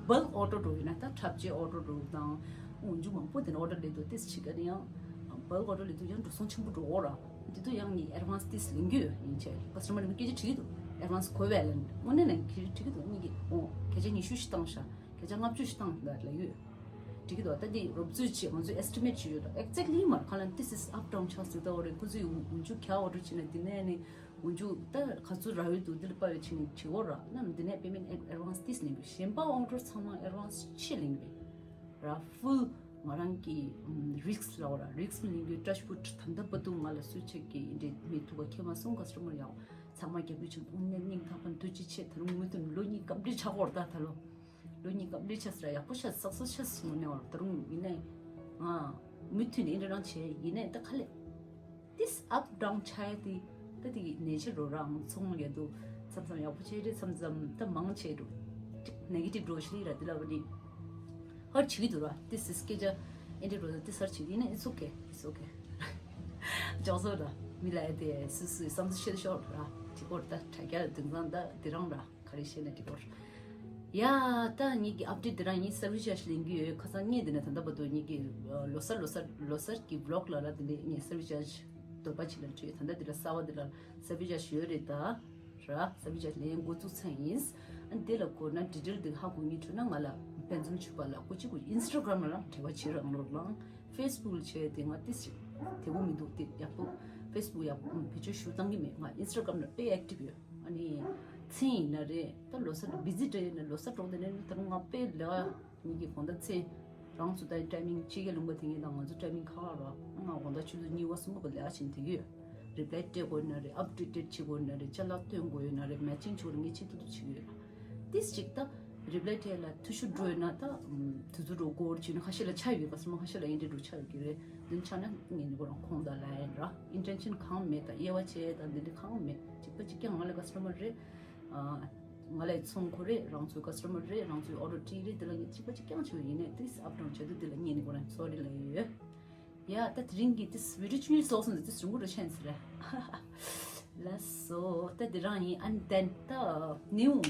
བལྐ་ཨོར་ཌར་འགྲོ་ཡིན་ན། ད་འཁྲབ་ཆས་ཨོར་ཌར་འགྲོ་དང་འོན་ཆུ་མང་པོ་དེ་ནས་ཨོར་ཌར་ལས་དུ་ཏིས་ཆི་ག་ནི་ཡང་བལྐ་ཨོར་ཌར་ལས་དུ་ཡང་འགྲོ་སོང་ཆེན་པོ་འགྲོ་འོ་ར། དེ་དུ་ཡང་ངས་ཨེ་ཌ་ཝན་སི་ཏིས་ལེན་གྱི་ཡོད། ཡིན་ཆེ་ཀ་སི་ཊ་མར་ནས་སྐད་ཆ་དྲིས་ཀྱི་འདུག་ཨེ་ཌ་ཝན་སི་གོ་བས་ལན་དངོས་གནས་ལན་སྐད་ཆ་དྲིས་ཀྱི་འདུག་ངས་ཀྱི་ཨོ་སྐད་ཆ་ཉི་ཤུ་ཞིག་བཏང་ཤག་སྐད་ཆ་ལྔ་བཅུ་ཞིག་བཏང་ལ་ལ་ཡོད། འགྲིག་གི་འདུག་ད་འདི་རོབ་ཚུལ་བྱེད། ང་ཚོས་ཨེ་སི་ཊི་མེཊ་བྱེད་ཡོད་ར། ཨེག་ཛེག་ལི་མ་རེད། ཁ་ལ་ཏིས་ཨིས་ཨབ་ཌའུན་ཆགས་ཟེར་ད་འོ་རེད། ཁོ་ཚོས་འོན་ཆུ་ག་ཨོར་ཌར་བྱས་ན་དེ་ནས་ནི་འོན་ཆུ་ད་ག་ཚོད་རག་ཡོད་འདུག་འདི་ལ་དཔའ་བའི་ཆེད་ནས་བྱེད་འོ་ར། ནམ་འདི་ནས་པེ་མེན་ཊི་ཨེ་ཌ་ཝན་སི་ཏིས་ལེན་དགོས། གཞན་པ་ཨོར་ཌར་ཚང་མ་ཨེ་ཌ་ཝན་སི་ཆེད་ལེན་དགོས་ར། ཕུལ་ང་རང་གི་རིསྐ་ལ་འོ་ར། རིསྐ་ལེན་དགོས། ཊཆ་བུཌ་ད་ལྟ་བར་དུ་ང་ལ་སུས་ཆེད་ཀྱི་འདྲེ་མི་ཐུག་པ་ཁྱེད་མ་སོང་། ཀ་སི་ཊ་མར་ཡག་ཚང་མ་རྒྱབ་སྐྱོར་བྱུང་། དངོས་གནས་སྙིང་ཐག་པ་ཐུགས་རྗེ་ཆེ། ད་རུང་མུ་མཐུད་ལོ་གཉིས་སྐབས་འདྲི་ཆགས་འོ་ར། ད་ད་ལོ་ལོ་གཉིས་སྐབས་འདྲི་ཆགས་ཟེར་ཡག་པོ་ཤ་སག་སོ་ཤ་སོ་ངོ་ནས་འོ་ར། ད་རུང་ཡིན་ནས་ང་མུ་མཐུད་ནས་འདྲི་རང་བྱས་ཡིན་ནས་ད་ག་ལེ། ཏིས་ཨབ་ཌའུན་ཆགས་ཡ་དེ་ད་དེ་གི་ནེ་ཅར་རོ་རང་ཚོང་ལས་དུ་མཚམས་མཚམས་ཡག་པོ་བྱེད་རེད། མཚམས་མཚམས་ད་མང་ཆེ་འགྲོ་ནེ་གེ་ཊིབ་འགྲོ་ཤི་ར། དེ་ལ་བ་ནི་ཧར་བྱེད་ཀྱི་འདུག་ར། ཏིས་སི་སྐད་ཆ་ཨེ་འདྲ་འགྲོ་ད་ཏིས་ཧར་བྱེད་ཀྱི་ཡིན་ན། it's okay, it's okay. ཅོག་ཙེ་ར་མི་ལ་ཡ་དེ་སུ་སུའི་བསམ་ཚུལ་བཤད་ཤོག་ར། དེ་སྐོར་ད་དྲ་རྒྱ་དེང་སང་ད་དེ་རང་ར། ག་རེ་བཤད་ན་འགྲིག་གོ། ཡ་ད་ངེད་ཀྱི་ཨབ་ཌེཊ་དེ་རང་ཡིན། སར་བིས་ཅར་ཇི་ལེན་གྱི་ཡོད། ཁ་སང་ངས་དེ་ནས་ད་ལྟ་བར་དུ་ངེད་ཀྱི་ལོ་གསར་ལོ་གསར་ལོ་གསར་གྱི་བི་ལོག་ལ་ར། དེ་ནས་ངས་སར་བིས་ཅར་ཇི་འདོད་པ་ཅིག་ལ་བྲིས། ད་ལྟ་དེ་ལ་གསར་བ་དེ་ལ་སར་བིས་ཅར་ཇི་ཡོད་རེད་ད་ར། སར་བིས་ཅར་ཇི་ལེན་འགོ་བཙུགས་ཚར་ཡིན། ཨ་ནི་དེ་ལ་དགོས་ན་ཌི་ཊེལ་དེ་ཧ་གོ་ངེས་བྲོས་ན་ང་ལ་འབད་བརྩོན་བྱེད་པ་ལ་སྐུ་གཅིག་གུ་ཨིན་སི་ཊ་གྷ་རམ་ལ་ར་འབྲེལ་བ་བྱེད་རང་ལོར་ལང་། ཕེ་སི་བུག་ལ་བྱས་དེ་ང་ཏིས་ཅིག་དེ་བོ་མི་འདུག་དེ་ཡག་པོ་ཕེ་སི་བུག་ཡག་པོ་བེད་སྤྱོད་ཞུ་བཏང་གི་མེད། ང་ཨིན་སི་ཊ་གྷ་རམ་ལ་དཔེ་ཨེག་ཊིབ་ཡོད། ཨ་ནི་མཚན་ཡིན་ན་རེད། ད་ལོ་གསར་བི་ཛི་འདྲ་ཡིན་ན་ལོ་གསར་གྲོགས་དེ་ནས་ད་རུང་ང་དཔེ་ལ་ཉིད་ཀྱི་དགོང་དག་མཚན་རང་ཚོ་ད་ཊའི་མིང་ཕྱི་རྒྱལ་ལུང་པ་དེ་ངེད་དང་ང་ཚོ་ཊའི་མིང་ཁ་ཁ་རོ། ང་དགོང་དག་ཆུ་ཚོད་གཉིས་པ་གསུམ་པ་གི་ལས་ཀ་བྱེད་དེ་ཡོད། རི་པ་ལའི་སྤྲད་དགོས་ན་རེད། ཨབ་ཌེ་ཊེཌ་བྱེད་དགོས་ན་རེད། ཅ་ལག་སྟོན་དགོས་ཡོད་ན་རེད། མེ་ཅིང་བྱེད་དགོས་ན་ངས་ཆེད་དུ་དུ་བྱེད་ཀྱི་ཡོད། ཏིས་ཅིག་ད་རི་པ་ལའི་སྤྲད་ལ་ཐུ་ཤུ་འགྲོ་ཡོད་ན་ད་དུ་ཚོད་འགྲོ་སྐོར་བྱས་ན་ཁ་ཤས་ལ་ཆ་ཡོད་པ་སོ་མ་ཁ་ཤས་ལ་ཡིན་འདྲ་འགྲོ་ཆ་ཡོད་ཀྱི་རེད། དེ་ཆ་ན་ངས་ནི་ཁོ་རང་ཁོང་དང་ལ་ཡིན་ར། ཨིན་ཊེན་ཤན་གང་མེད། ད་དབྱེ་བ་བྱས་ད་འདི་འདྲ་གང་མེད། གཅིག་པ་གཅིག་རྐྱང་ང་ལ་ཀ་སི་ཊ་མར་རེད། ང་ལ་ཚོང་ཁོ་རེད། རང་ཚོའི་ཀ་སི་ཊ་མར་རེད། རང་ཚོའི་ཨོ་ཌར་ཊི་རེད། དེ་ལ་ངས་གཅིག་པ་གཅིག་རྐྱང་བྱས་ཡིན་ནས་ཏིས་ཨབ་ཌའུན་བྱས་དུས་དེ་ལ་ངས་ནི་ཁོ་རང་སོ་རི་ལ་ཡོད། ཡ་ད་དེ་རིང་གི་ཏིས་བི་ཌི་ཡོ་ཆུང་ཆུང་སོགས་སོང་ཏིས་རིང་པོ་རུ་ཆེན་ཟེར་རེད། ལགས་སོ། ད་དེ་རང་ཡིན། ཨན་དེན་ད་ནིའུ་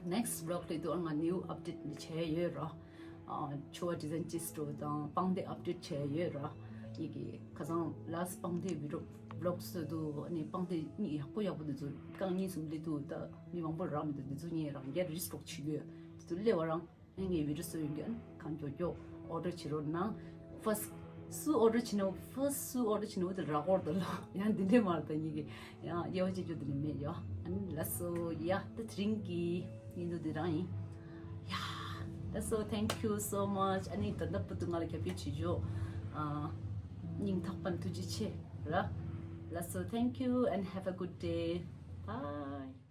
ནེག་སི་ཊི་བི་ལོག་ལས་དུ་ང་ནིའུ་ཨབ་ཌེཊ་ནི་བྱས་ཡོད་ར། ཨ་ཕྱུ་པ་ཌི་ཛའིན་ཅི་སི་ཊོར་དང་པང་སྡེ་ཨབ་ཌེཊ་བྱས་ཡོད་ར། ཡི་གེ་ཁ་སང་ལ་སི་པང་སྡེ་བི་ཌི་ཡོ་བི་ལོག་བཟོས་འདུག་ཨ་ནི་པང་སྡེ་གཉིས་ཡག་པོ་ཡག་པོ་འདི་ཚོ་རྐང་གཉིས་གསུམ་སླེབས་འདུག་ད་མི་མང་པོ་རག་མི་འདུག་འདི་ཚོ་ངས་རང་རྒྱལ་རི་སི་ཊོག་བྱེད་ཀྱི་ཡོད། འདི་ཚོ་སླེབས་པ་རང་ངས་ངའི་བི་ཌི་ཡོ་བཟོ་ཡོད་མཁན་གང་མགྱོགས་མགྱོགས་ཨོ་ཌར་བྱེད་རོགས་གནང་། ཕར་སི་སུ་ཨོ་ཌར་བྱེད་ན་ཕར་སི་སུ་ཨོ་ཌར་བྱེད་ན་འོ་དེ་རག་གོ་རེད་ད་ལོ། ཡང་འདི་འདྲས་མ་རེད་ད། ངེད་ཀྱི་ཡང་དབྱེ་བ་ཕྱེ་རྒྱུ་དེ་ནི་མེད་ཡོ། ཨ་ནི་ལགས་སོ། ཡ་ད་དེ་རིང་གི་ཡིན་འདུག་འདི་རང་ཡིན། ཡ་ལགས་སོ། Thank you so much. ཨ་ནི་ད་ལྟ་བར་དུ་ང་ལ་རྒྱབ་སྐྱོར་བྱེད་རྒྱུ་ཨ་སྙིང་ཐག་པ་ནས་ཐུགས་རྗེ་ཆེ་ར། ལགས་སོ། Thank you and have a good day. Bye.